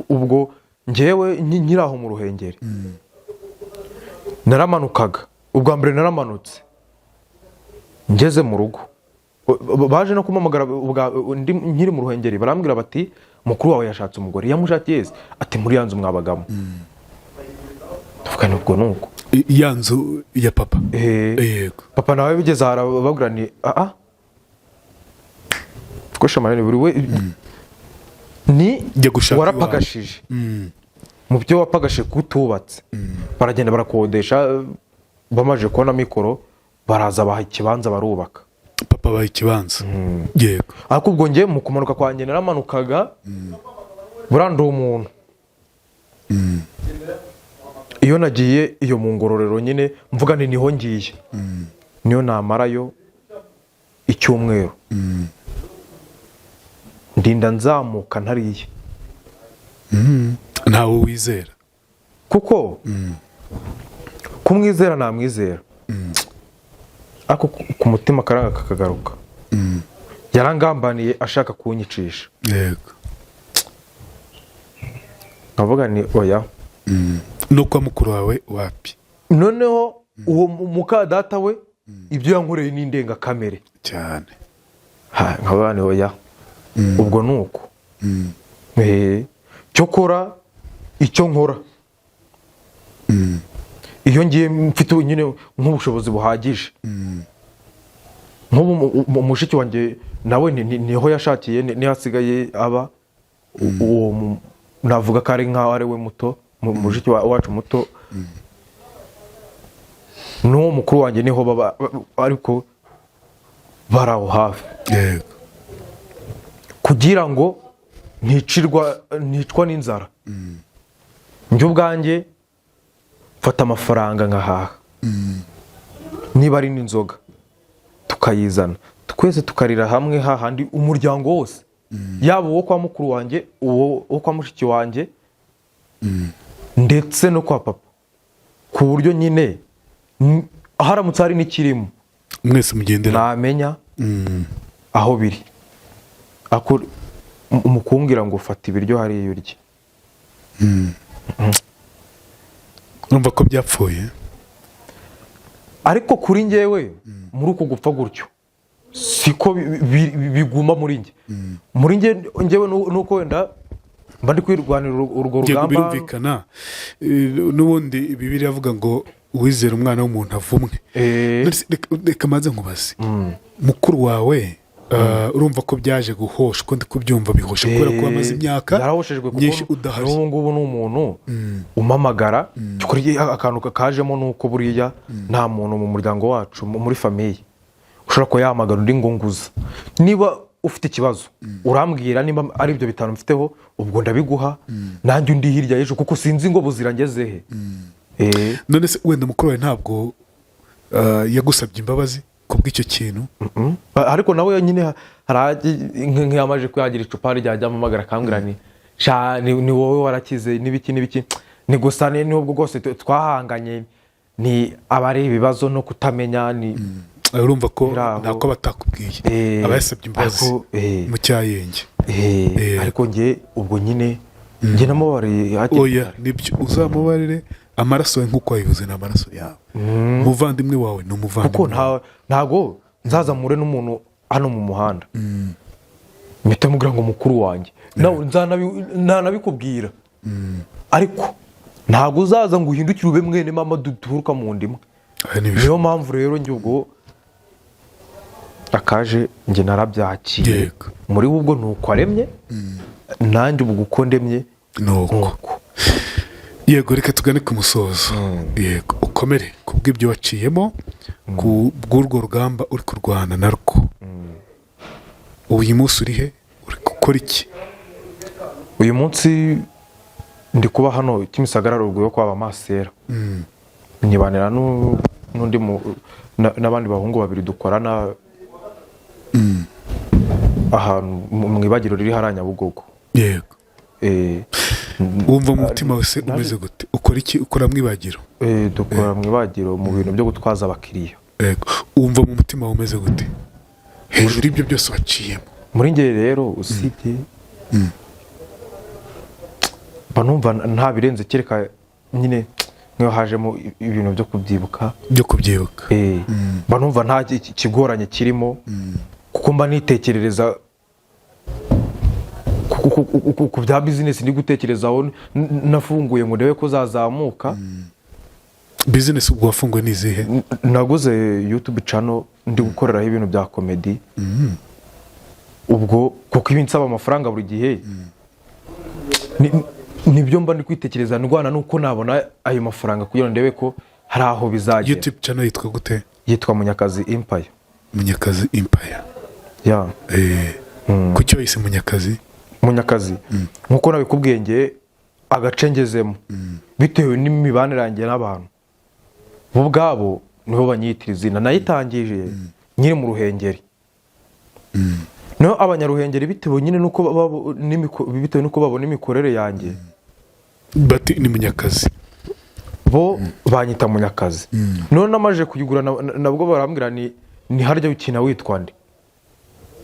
ubwo ngewe nkiri aho mu Ruhengeri naramanukaga. Ubwa mbere naramanutse ngeze mu rugo, baje no kumpamagara nkiri mu Ruhengeri, barambwira bati: "Mukuru wawe yashatse umugore." "Yamushakiye se?" Ati: "Muri ya nzu mwabagamo." Ndavuga ni ubwo nuko. Ya nzu ya papa? Papa nawe bigeze aha arababwira ni aa koresha amanini buri we ni Jya gushaka. Warapagashije mu byo wapagashije kutubatse, baragenda barakodesha, bamaze kubona mikoro baraza baha ikibanza barubaka. Papa abaye ikibanza, yego. Ariko ubwo njye mu kumanuka kwanjye naramanukaga, buriya ndi umuntu iyo nagiye iyo mu Ngororero nyine mvuga ni niho ngiye, niyo namarayo icyumweru. Ndinda nzamuka ntariye. Ntawe wizera. Kuko kumwizera namwizera, ariko ku mutima karanga kakagaruka, yarangambaniye ashaka kunyicisha. Nkavuga ni oya. No kwa mukuru wawe wapi? Noneho uwo muka data we, ibyo yankoreye ni indengakamere. Cyane. Ha, nkavuga ni oya, ubwo ni uko. Cyokora icyo nkora, iyo ngiye mfite nyine nk'ubushobozi buhagije, nk'ubu mushiki wanjye nawe niho yashakiye, niho asigaye aba. Uwo navuga ko ari nkaho ari we muto, mushiki wacu muto n'uwo mukuru wanjye niho baba, ariko bari aho hafi, kugira ngo nticwa n'inzara, njye ubwanjye mfata amafaranga nkahaha, niba ari n'inzoga tukayizana twese tukarira hamwe hahandi, umuryango wose, yaba uwo kwa mukuru wanjye, uwo kwa mushiki wanjye, ndetse no kwa papa, ku buryo nyine haramutse hari n'ikirimo mwese mugendera namenya aho biri. Ako mu kumbwira ngo fata ibiryo hariya urye. Urumva ko byapfuye. Ariko kuri njyewe, muri uko gupfa gutyo, siko biguma muri njye. Muri njye njyewe nuko wenda mba ndi kwirwanira urwo Yego, rugamba. Birumvikana. N'ubundi Bibiliya avuga ngo uwizera umwana w'umuntu avumwe. None se, reka maze nkubaze, mukuru wawe, urumva ko byaje guhoshwa, ndi kubyumva bihosha kubera ko wamaze imyaka Yarahoshejwe kuko myinshi udahari. n'ubu ngubu ni umuntu umamagara. Cyokora akantu kajemo ni uko buriya nta muntu mu muryango wacu, muri famille, ushobora kuba yahamagara undi ngo nguza. Niba ufite ikibazo urambwira, niba ari ibyo 5 mfiteho ubwo ndabiguha, nanjye undi hirya y'ejo, kuko sinzi ngo buzira ngeze he. None se wenda mukuru wawe ntabwo yagusabye imbabazi ku bw'icyo kintu? Mm. Ariko nawe nyine hari nk'iyamaje kuyagira icupa ryajya amamagara akambwira ni sha ni wowe warakize n'ibiki n'ibiki, ni gusa ni n'ubwo bwose twahanganye, ni aba ari ibibazo no kutamenya ni Urumva ko Biri aho. ntako batakubwiye, aba yasabye imbabazi ariko, mu cyayenge. Ariko njye ubwo nyine njye namubabariye hakiri Oya, kare. nibyo, uzamubarire. Amaraso yawe, nk'uko wabivuze, ni amaraso yawe. Umuvandimwe wawe ni Kuko umuvandimwe wawe. Ntago nzazamure n'umuntu hano mu muhanda mpita mubwira ngo mukuru wanjye nawe ntanabikubwira, ariko ntabwo uzaza ngo uhindukire ube mwene mama duturuka mu ndimwe. Aya ni Niyo mpamvu rero njye ubwo akaje njye narabyakiye. Muri we ubwo ni uko aremye, nanjye ubwo uko ndemye ni uko. Nuko. Yego, reka tugane ku musozo. Yego, ukomere ku bw'ibyo waciyemo, ku bw'urwo rugamba uri kurwana narwo. Uyu munsi uri he? Uri gukora iki? Uyu munsi ndi kuba hano Kimisagara, ruguru yo kwa Masera, nyibanira n'undi n'abandi bahungu babiri dukorana ahantu mu ibagiro riri hariya Nyabugogo. Wumva mu mutima wese umeze gute? Ukora iki? Ukora mu ibagiro? Dukora mu ibagiro mu bintu byo gutwaza abakiriya. Yego, wumva mu mutima wawe umeze gute hejuru y'ibyo byose waciyemo? Muri njye rero, usibye mba numva nta birenze, kereka nyine nk'iyo hajemo ibintu byo kubyibuka. Byo kubyibuka. Mba numva nta kigoranye kirimo, kuko mba nitekerereza ku bya business ndi gutekerezaho nafunguye ngo ndebe ko zazamuka. Business ubwo wafunguye ni izihe? Naguze YouTube channel ndi gukoreraho ibintu bya comedy ubwo, kuko ibi nsaba amafaranga buri gihe. Nibyo mba ndi kwitekereza, ndwana nuko nabona ayo mafaranga kugira ngo ndebe ko hari aho bizagera. YouTube channel yitwa gute? Yitwa Munyakazi Empire. Munyakazi Empire. Ya. Kuki wayise Munyakazi? Munyakazi, nkuko nabikubwiye, nge agace ngezemo, bitewe n'imibanire yanjye n'abantu, bo ubwabo nibo banyitira izina. Nayitangije nkiri mu Ruhengeri. No Abanyaruhengeri bitewe nyine nuko bitewe nuko babona imikorere yanjye, Bati ni Munyakazi. Bo banyita Munyakazi. None namaze kuyigura, nabwo barambwira ni harya ukina witwa nde?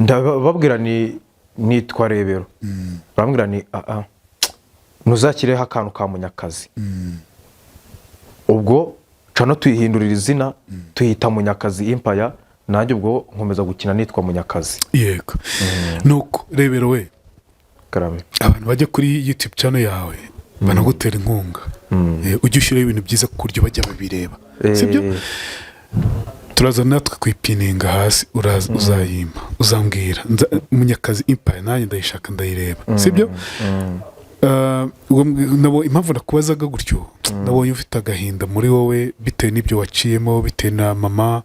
Ndababwira ni nitwa Rebero. Barambwira ni aa, ntuzashyireho akantu ka Munyakazi. Ubwo cano tuyihindurira izina, tuyita Munyakazi Empire. Nanjye ubwo nkomeza gukina nitwa Munyakazi. Yego, nuko Rebero we, Karame. abantu bajya kuri YouTube channel yawe banagutera inkunga. Ujye ushyiraho ibintu byiza ku buryo bajya babireba, sibyo? Turaza natwe kuyipininga hasi, uraza uzayimpa, uzambwira. Munyakazi Empire, nanjye ndayishaka, ndayireba, sibyo? Impamvu nakubazaga gutyo, nabonye ufite agahinda muri wowe bitewe n'ibyo waciyemo, bitewe na mama.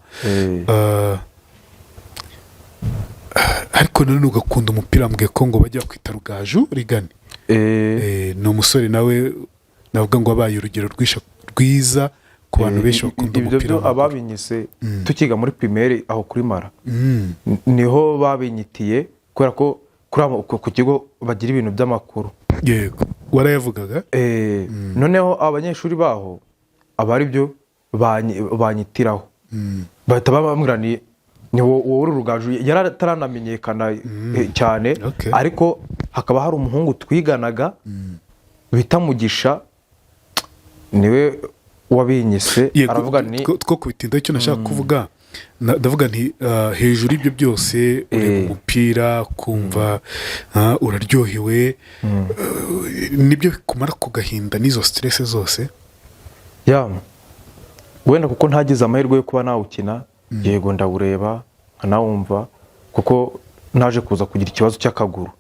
Ariko nanone ugakunda umupira. Mbwiye ko ngo bajya kwita Rugaju Rigani. Ni umusore nawe navuga ngo wabaye urugero rwiza ku bantu benshi bakunda Ibyo umupira byo w'amaguru. Ababinyise tukiga muri primaire aho kuri Mara, niho babinyitiye, kubera ko kuri ku kigo bagira ibintu by'amakuru. Yego, warayavugaga. Noneho abanyeshuri baho aba ari byo banyitiraho, bahita bambwira ni wowe uri Rugaju. Yari ataranamenyekana cyane. Ariko hakaba hari umuhungu twiganaga bita Mugisha, niwe wabinyise. Yego, aravuga ni two kubitindaho. Icyo nashaka kuvuga, ndavuga nti hejuru y'ibyo byose ureba umupira, kumva uraryohewe, nibyo bikumara ku gahinda n'izo stress zose. Ya, wenda kuko ntagize amahirwe yo kuba nawukina, yego ndawureba nkanawumva, kuko naje kuza kugira ikibazo cy'akaguru,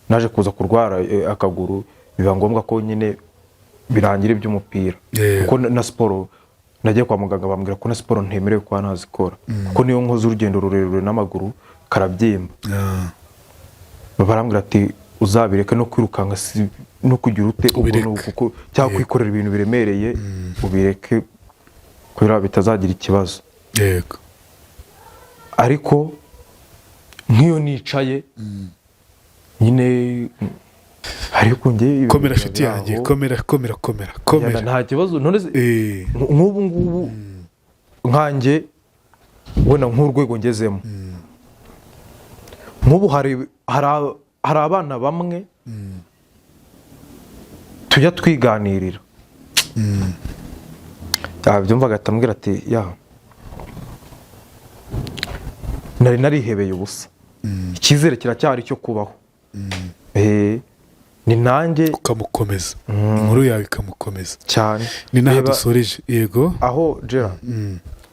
naje kuza kurwara akaguru, biba ngombwa ko nyine birangira iby'umupira. Kuko na siporo, nagiye kwa muganga bambwira ko na siporo ntemerewe kuba nazikora, kuko niyo nkoze urugendo rurerure n'amaguru karabyimba. Barambwira ati uzabireke no kwirukanka, no kugira ute ubwo. Ubireke. Ni cyangwa kwikorera ibintu biremereye ubireke, kubera bitazagira ikibazo. Ariko nk'iyo nicaye nyine, ariko njye ibintu Komera nshuti byaho, yanjye, komera, komera, komera, komera. Nta kibazo. None se nk'ubu ngubu nkanjye wenda nk'urwego ngezemo nk'ubu, hari abana bamwe tujya twiganirira, yabyumva agahita ambwira ati ya nari narihebeye ubusa, icyizere kiracyari cyo kubaho. Ni nanjye. Ukamukomeza, inkuru yawe ikamukomeza. Cyane. Ni n'aha Reba dusoreje, yego. Aho Gera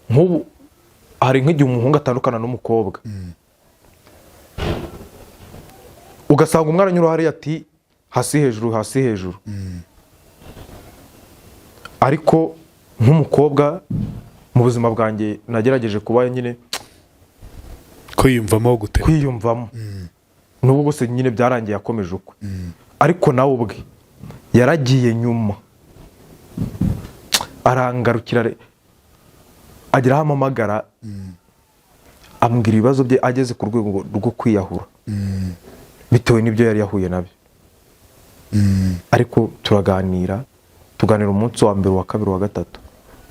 nk'ubu hari nk'igihe umuhungu atandukana n'umukobwa, ugasanga umwana anyura hariya ati hasi hejuru, hasi hejuru. Ariko nk'umukobwa mu buzima bwanjye nagerageje kuba nyine Kwiyumvamo gute? Kwiyumvamo, nubwo bwose nyine byarangiye akomeje ukwe, ariko nawe ubwe yaragiye nyuma arangarukira, agera aho ampamagara, ambwira ibibazo bye, ageze ku rwego rwo kwiyahura bitewe n'ibyo yari yahuye nabyo. Ariko turaganira, tuganira umunsi wa mbere, uwa kabiri, uwa gatatu,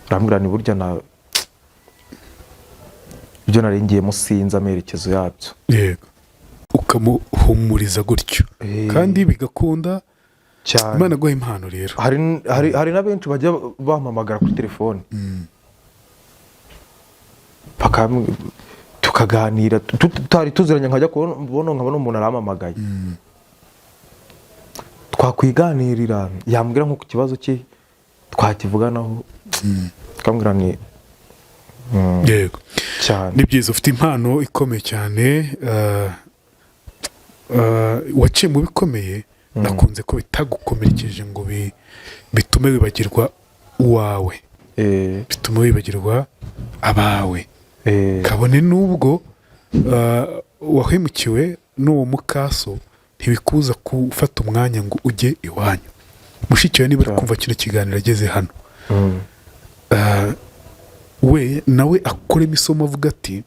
arambwira ni burya na ibyo narengeyemo sinzi amerekezo yabyo. Yego, ukamuhumuriza gutyo kandi bigakunda. Cyane. Imana aguha impano rero. Hari na benshi bajya bampamagara kuri telefone, tukaganira tutari tuziranye, nkajya kubona nkabona umuntu arampamagaye, twakwiganirira, yambwira nko ku kibazo cye, twakivuganaho, akambwira ni Cyane. Ni byiza, ufite impano ikomeye cyane. Waciye mu bikomeye, nakunze ko bitagukomerekeje ngo bitume wibagirwa uwawe, bitume wibagirwa abawe, kabone n'ubwo wahemukiwe n'uwo mukaso, ntibikuza gufata umwanya ngo ujye iwanyu. Mushiki wawe niba ari kumva kino kiganiro ageze hano, we nawe akuremo isomo, avuga ati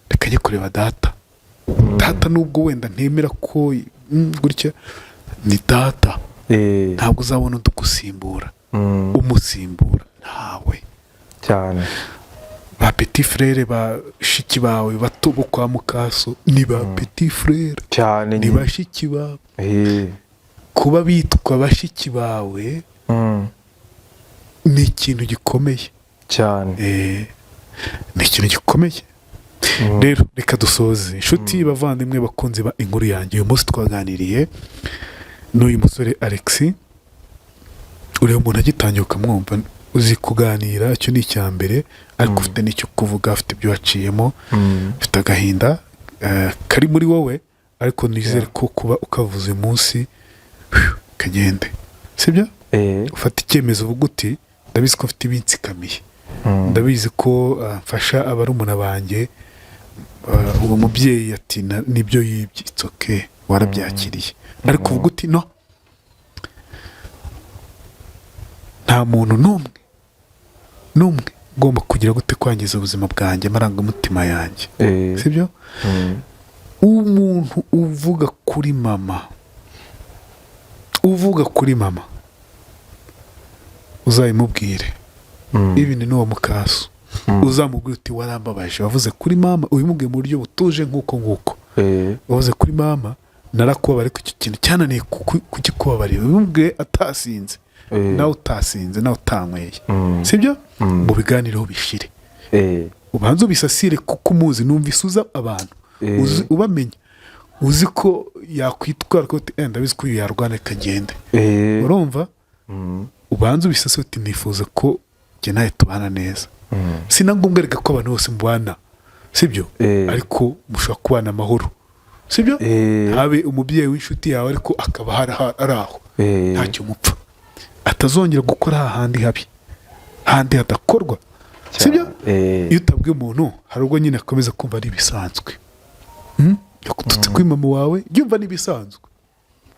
reka njye kureba data. Data nubwo wenda ntemera ko gutya ni data. Ntabwo uzabona undi ugusimbura, umusimbura ntawe. Cyane. Ba petit frère, ba shiki bawe bato bo kwa mukaso, ni ba petit frère, cyane ni nyine. bashiki bawe. Kuba bitwa bashiki bawe ni ikintu gikomeye. Cyane. Ni ikintu gikomeye. Rero reka dusoze. Inshuti, bavandimwe, bakunzi ba Inkuru Yanjye, uyu munsi twaganiriye n'uyu musore Alex. Ureba umuntu agitangira ukamwumva uzi kuganira, icyo ni icya mbere, ariko ufite n'icyo kuvuga, ufite ibyo waciyemo, ufite agahinda kari muri wowe, ariko nizere ko kuba ukavuze uyu munsi, phew, kagende, sibyo? Ufata icyemezo uvuga uti: "Ndabizi ko mfite ibinsikamiye, ndabizi ko mfasha abarumuna banjye." Uwo mubyeyi ati: "Nibyo yibye, it's okay, warabyakiriye." Ariko uvuga uti: "No, nta muntu n'umwe n'umwe ugomba kugira gute kwangiza ubuzima bwanjye, amarangamutima yanjye." Sibyo? Umuntu uvuga kuri mama, uvuga kuri mama, uzabimubwire. Ibintu n'uwo mukaso, uzamubwira uti: "Warambabaje, wavuze kuri mama." Ubimubwiye mu buryo butuje nk'uko nguko. "Wavuze kuri mama, narakubabara, ariko icyo kintu cyananiye kukikubabarira." Ubimubwiye atasinze, nawe utasinze, nawe utanyweye. Sibyo? Mu biganireho bishire. Ubanze ubisasire, kuko umuzi, numvise uza abantu, uzi, ubamenya, uzi ko yakwitwara ko uti: "Ndabizi ko uyu yarwana ikagende." Urumva? Ubanze ubisasire uti: "Nifuza ko njye nawe tubana neza." Si na ngombwa reka ko abantu bose mubana, sibyo? Ariko mushobora kubana amahoro, sibyo? Habe umubyeyi w'inshuti yawe, ariko akaba ari aho, ntacyo mupfa, atazongera gukora hahandi habi, handi hadakorwa, sibyo? Iyo utabwiye umuntu, hari ubwo nyine akomeza kumva ari ibisanzwe. Yakututse kuri mama wawe, yumva ni ibisanzwe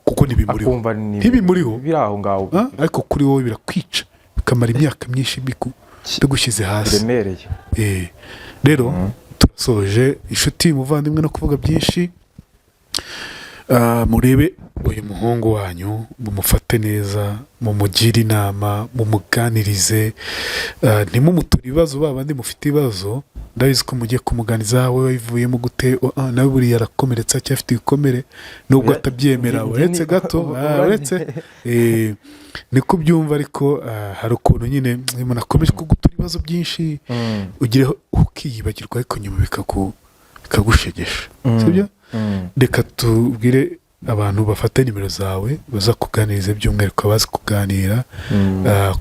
kuko ntibimuriho. Akumva ni Ntibimuriho. biri aho ngaho. Ah, ariko kuri wowe birakwica, bikamara imyaka myinshi bigushyize hasi. Biremereye. Rero turasoje, inshuti, muvandimwe, no kuvuga byinshi. Ah, murebe uyu muhungu wanyu, mumufate neza, mumugire inama, mumuganirize. Ah, ntimumuture ibibazo ba bandi mufite ibibazo. Ndabizi ko mugiye kumuganiza: "Wowe wivuyemo gute?" Oh, ah, nawe buriya arakomeretse, acyafite ibikomere nubwo Oya, atabyemera. Uretse gato, uretse niko ubyumva, ariko hari ukuntu nyine iyo umuntu akomeje kugutura ibibazo byinshi, ugireho ukiyibagirwa, ariko nyuma bikagushegesha, sibyo? Reka tubwire abantu bafate nimero zawe, bazakuganiriza, by'umwihariko abazi kuganira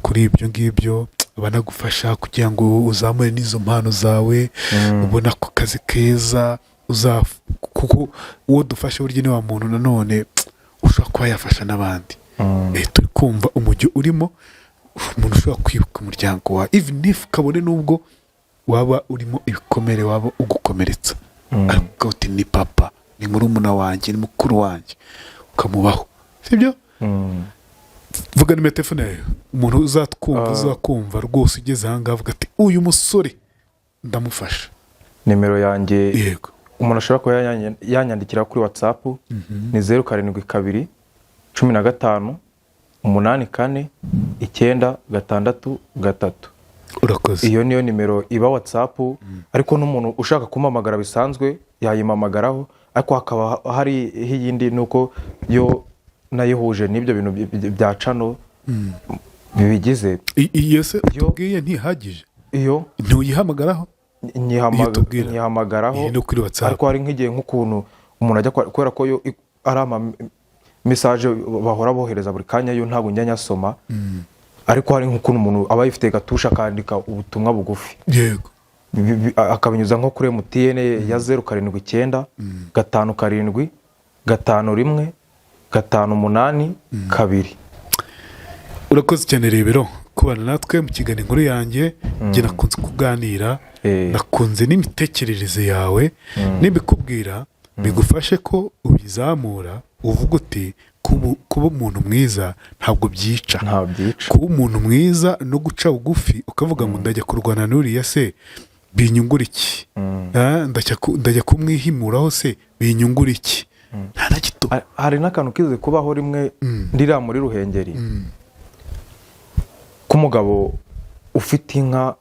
kuri ibyo ngibyo, banagufasha kugira ngo uzamure n'izo mpano zawe, ubone ako kazi keza kuko uwo dufashe burya ni wa muntu nanone ushobora kuba yafasha n'abandi. Turi kumva umujyi urimo umuntu ushobora kwibuka umuryango wawe, even if kabone n'ubwo waba urimo ibikomere, waba ugukomeretsa, ariko ukavuga uti: "Ni papa, ni murumuna wanjye, ni mukuru wanjye," ukamubaho, sibyo? Vuga nimero ya telefone yawe, umuntu uzatwumva, uzakumva rwose ugeze aha ngaha avuga ati: "Uyu musore ndamufasha." Nimero yanjye umuntu ashobora kuba yanyandikira kuri WhatsApp ni 072 15 84 963. Urakoze. Iyo niyo nimero iba WhatsApp, ariko n'umuntu ushaka kumpamagara bisanzwe yayimpamagaraho, ariko hakaba hari iyindi, nuko yo nayihuje n'ibyo bintu bya channel bibigize. Iyo se utubwiye ntihagije? Iyo Ntuyihamagaraho? Iyo tubwira. Nyihamagaraho. Iyi ni kuri WhatsApp. Ariko hari nk'igihe nk'ukuntu umuntu ajya kubera ko yo ari ama message bahora bohereza buri kanya, yo ntabwo njya nyasoma, ariko hari nk'ukuntu umuntu aba yifite gatusha akandika ubutumwa bugufi, akabinyuza nko kuri MTN ya 079 57 51 582. Urakoze cyane Rebero kubana natwe mu kiganiro Inkuru Yanjye. Njye nakunze kuganira, nakunze n'imitekerereze yawe. Nibikubwira bigufashe ko ubizamura, uvuga uti: "Kuba umuntu mwiza ntabwo byica." Ntabwo byica. Kuba umuntu mwiza no guca bugufi, ukavuga ngo: "Ndajya kurwana n'uriya se." Binyungura iki? Ndajya kumwihimuraho se binyungura iki? Nta na gito. Hari n'akantu kize kubaho rimwe ndiriya muri Ruhengeri, k'umugabo ufite inka.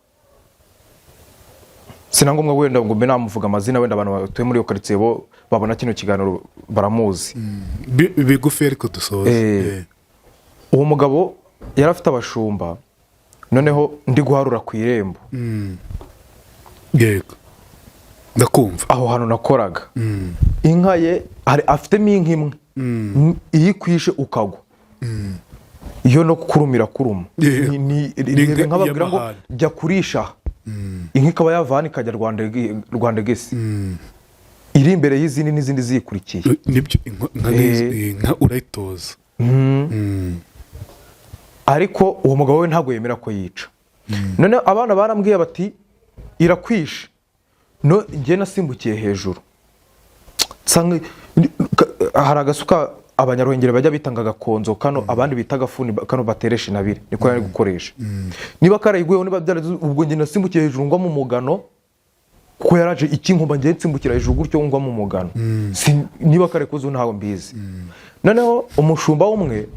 Si ngombwa wenda ngo mbe namuvuga amazina, wenda abantu batuye muri iyo karitsiye bo babona kino kiganiro baramuzi. Bigufi ariko dusoze. Uwo mugabo yari afite abashumba, noneho ndi guharura ku irembo. Yego, ndakumva. Aho hantu nakoraga, inka ye hari afitemo inka imwe. Iyo ikwishe ukagwa, iyo no kurumira kuruma. Ni Reba inka inka babwira ngo y'amahane. Jya kurisha aha. Inka ikaba yava hano ikajya Rwandegesi, iri imbere y'izindi n'izindi ziyikurikiye. Nibyo, inka inka urayitoza. Ariko uwo mugabo we ntabwo yemera ko yica. None abana barambwiye bati irakwishe. No njye nasimbukiye hejuru nsanga hari agasuka Abanyaruhengeri bajya bitanga agakonzo kano, abandi bita agafuni kano bateresha intabire, niko yari gukoresha. Niba karayiguyeho, niba byaragize, ubwo njye nasimbukiye hejuru ngwa mu mugano, kuko yaraje ikinkumba, njye nsimbukira hejuru gutyo ngwa mu mugano. Niba karekuze ntabwo mbizi. Noneho umushumba umwe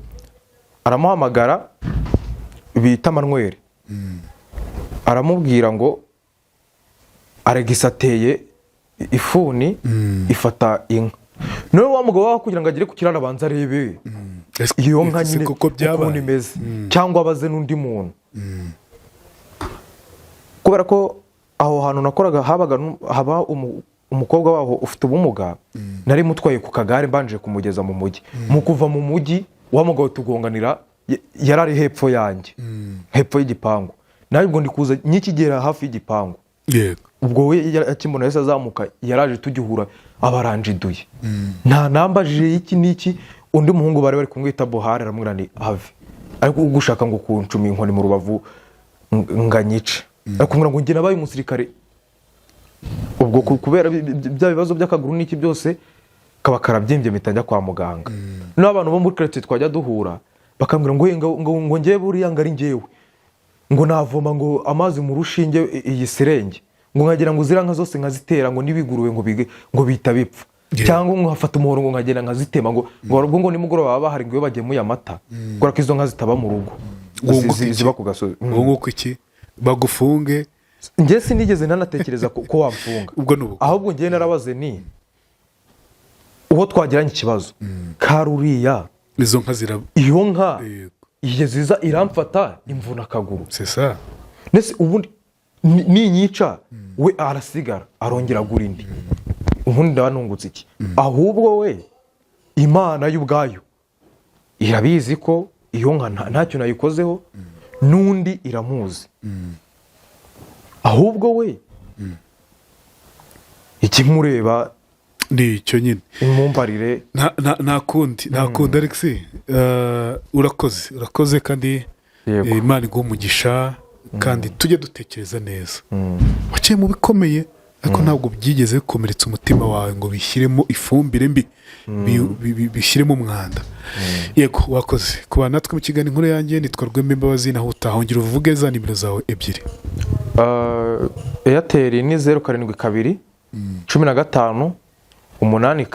aramuhamagara bita Manuel, aramubwira ngo Alegisi ateye ifuni ifata inka. Noneho wa mugabo wawe kugira ngo agere ku kiraro abanza arebe iyo nka Ese nyine koko byabaye? ukuntu imeze, cyangwa abaze n'undi muntu, kubera ko aho hantu nakoraga habaga haba umukobwa waho ufite ubumuga. Nari mutwaye ku kagare, mbanje kumugeza mu mujyi. Mu kuva mu mujyi, wa mugabo tugonganira, yari ari hepfo yanjye, hepfo y'igipangu. Nawe ubwo ndi kuza nkikigera hafi y'igipangu, ubwo we akimbona yahise azamuka, yaraje tugihura abaranjiduye, nta nambajije iki n'iki. Undi muhungu bari bari kumwita Buhari aramubwira ni have, ariko ugushaka ngo kuncuma inkoni mu rubavu nganyice, ariko kumubwira ngo njye nabaye umusirikare. Ubwo kubera bya bibazo by'akaguru n'iki byose kaba karabyimbye, mpita njya kwa muganga. N'abantu bo muri quartier twajya duhura bakambwira ngo ngo njyewe buriya ngo ari njyewe ngo navoma ngo amazi mu rushinge iyi serenge, ngo nkagira ngo ziriya nka zose nkazitera, ngo n'ibiguruwe ngo bige ngo bihita bipfa, cyangwa nkafata umuhoro ngo nkagenda nkazitema, ngo ubwo ngo nimugoroba baba bahari, ngo iyo bagemuye amata, kubera ko izo nka zitaba mu rugo, Wunguka iki? ziba ku gasozi. Wunguka iki? Bagufunge? Njye sinigeze nanatekereza ko wamfunga. Ubwo ni ubu. Ahubwo njye narabaze ni uwo twagiranye ikibazo karuriya, Izo nka zira iyo nka Yego. iyo ziza iramfata imvuna akaguru. C'est ça. Ndetse ubundi ninyica we arasigara arongera agura indi, ubundi ndaba nungutse iki? Ahubwo we Imana y'ubwayo irabizi ko iyo nka ntacyo nayikozeho, n'undi iramuzi. Ahubwo we ikimureba Ni icyo nyine. Imumbarire. Nta kundi, Alex, urakoze, urakoze kandi. Yego. Imana iguhe umugisha, kandi tujye dutekereza neza. Waciye mu bikomeye, ariko ntabwo byigeze bikomeretsa umutima wawe ngo bishyiremo ifumbire mbi, bishyiremo umwanda. Yego, wakoze kuba natwe mu kiganiro Inkuru Yanjye. Nitwa Rwembe Imbabazi, naho utaha. Ongera uvuge za nimero zawe ebyiri. Airtel ni 072 15 84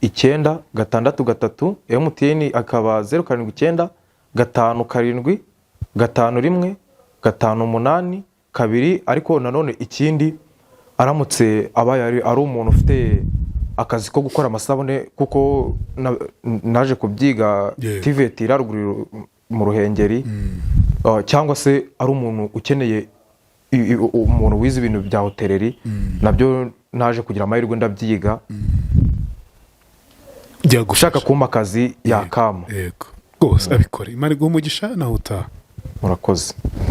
963. MTN akaba 079 57 51 582. Ariko nanone ikindi, aramutse abaye ari umuntu ufite akazi ko gukora amasabune, kuko naje kubyiga TVET iri haruguru mu Ruhengeri, cyangwa se ari umuntu ukeneye umuntu wize ibintu bya hôtellerie, nabyo naje kugira amahirwe ndabyiga. Byagufasha. Ushaka kumpa akazi yakama. Yego rwose, abikore. Imana iguhe umugisha, naho utaha. Murakoze.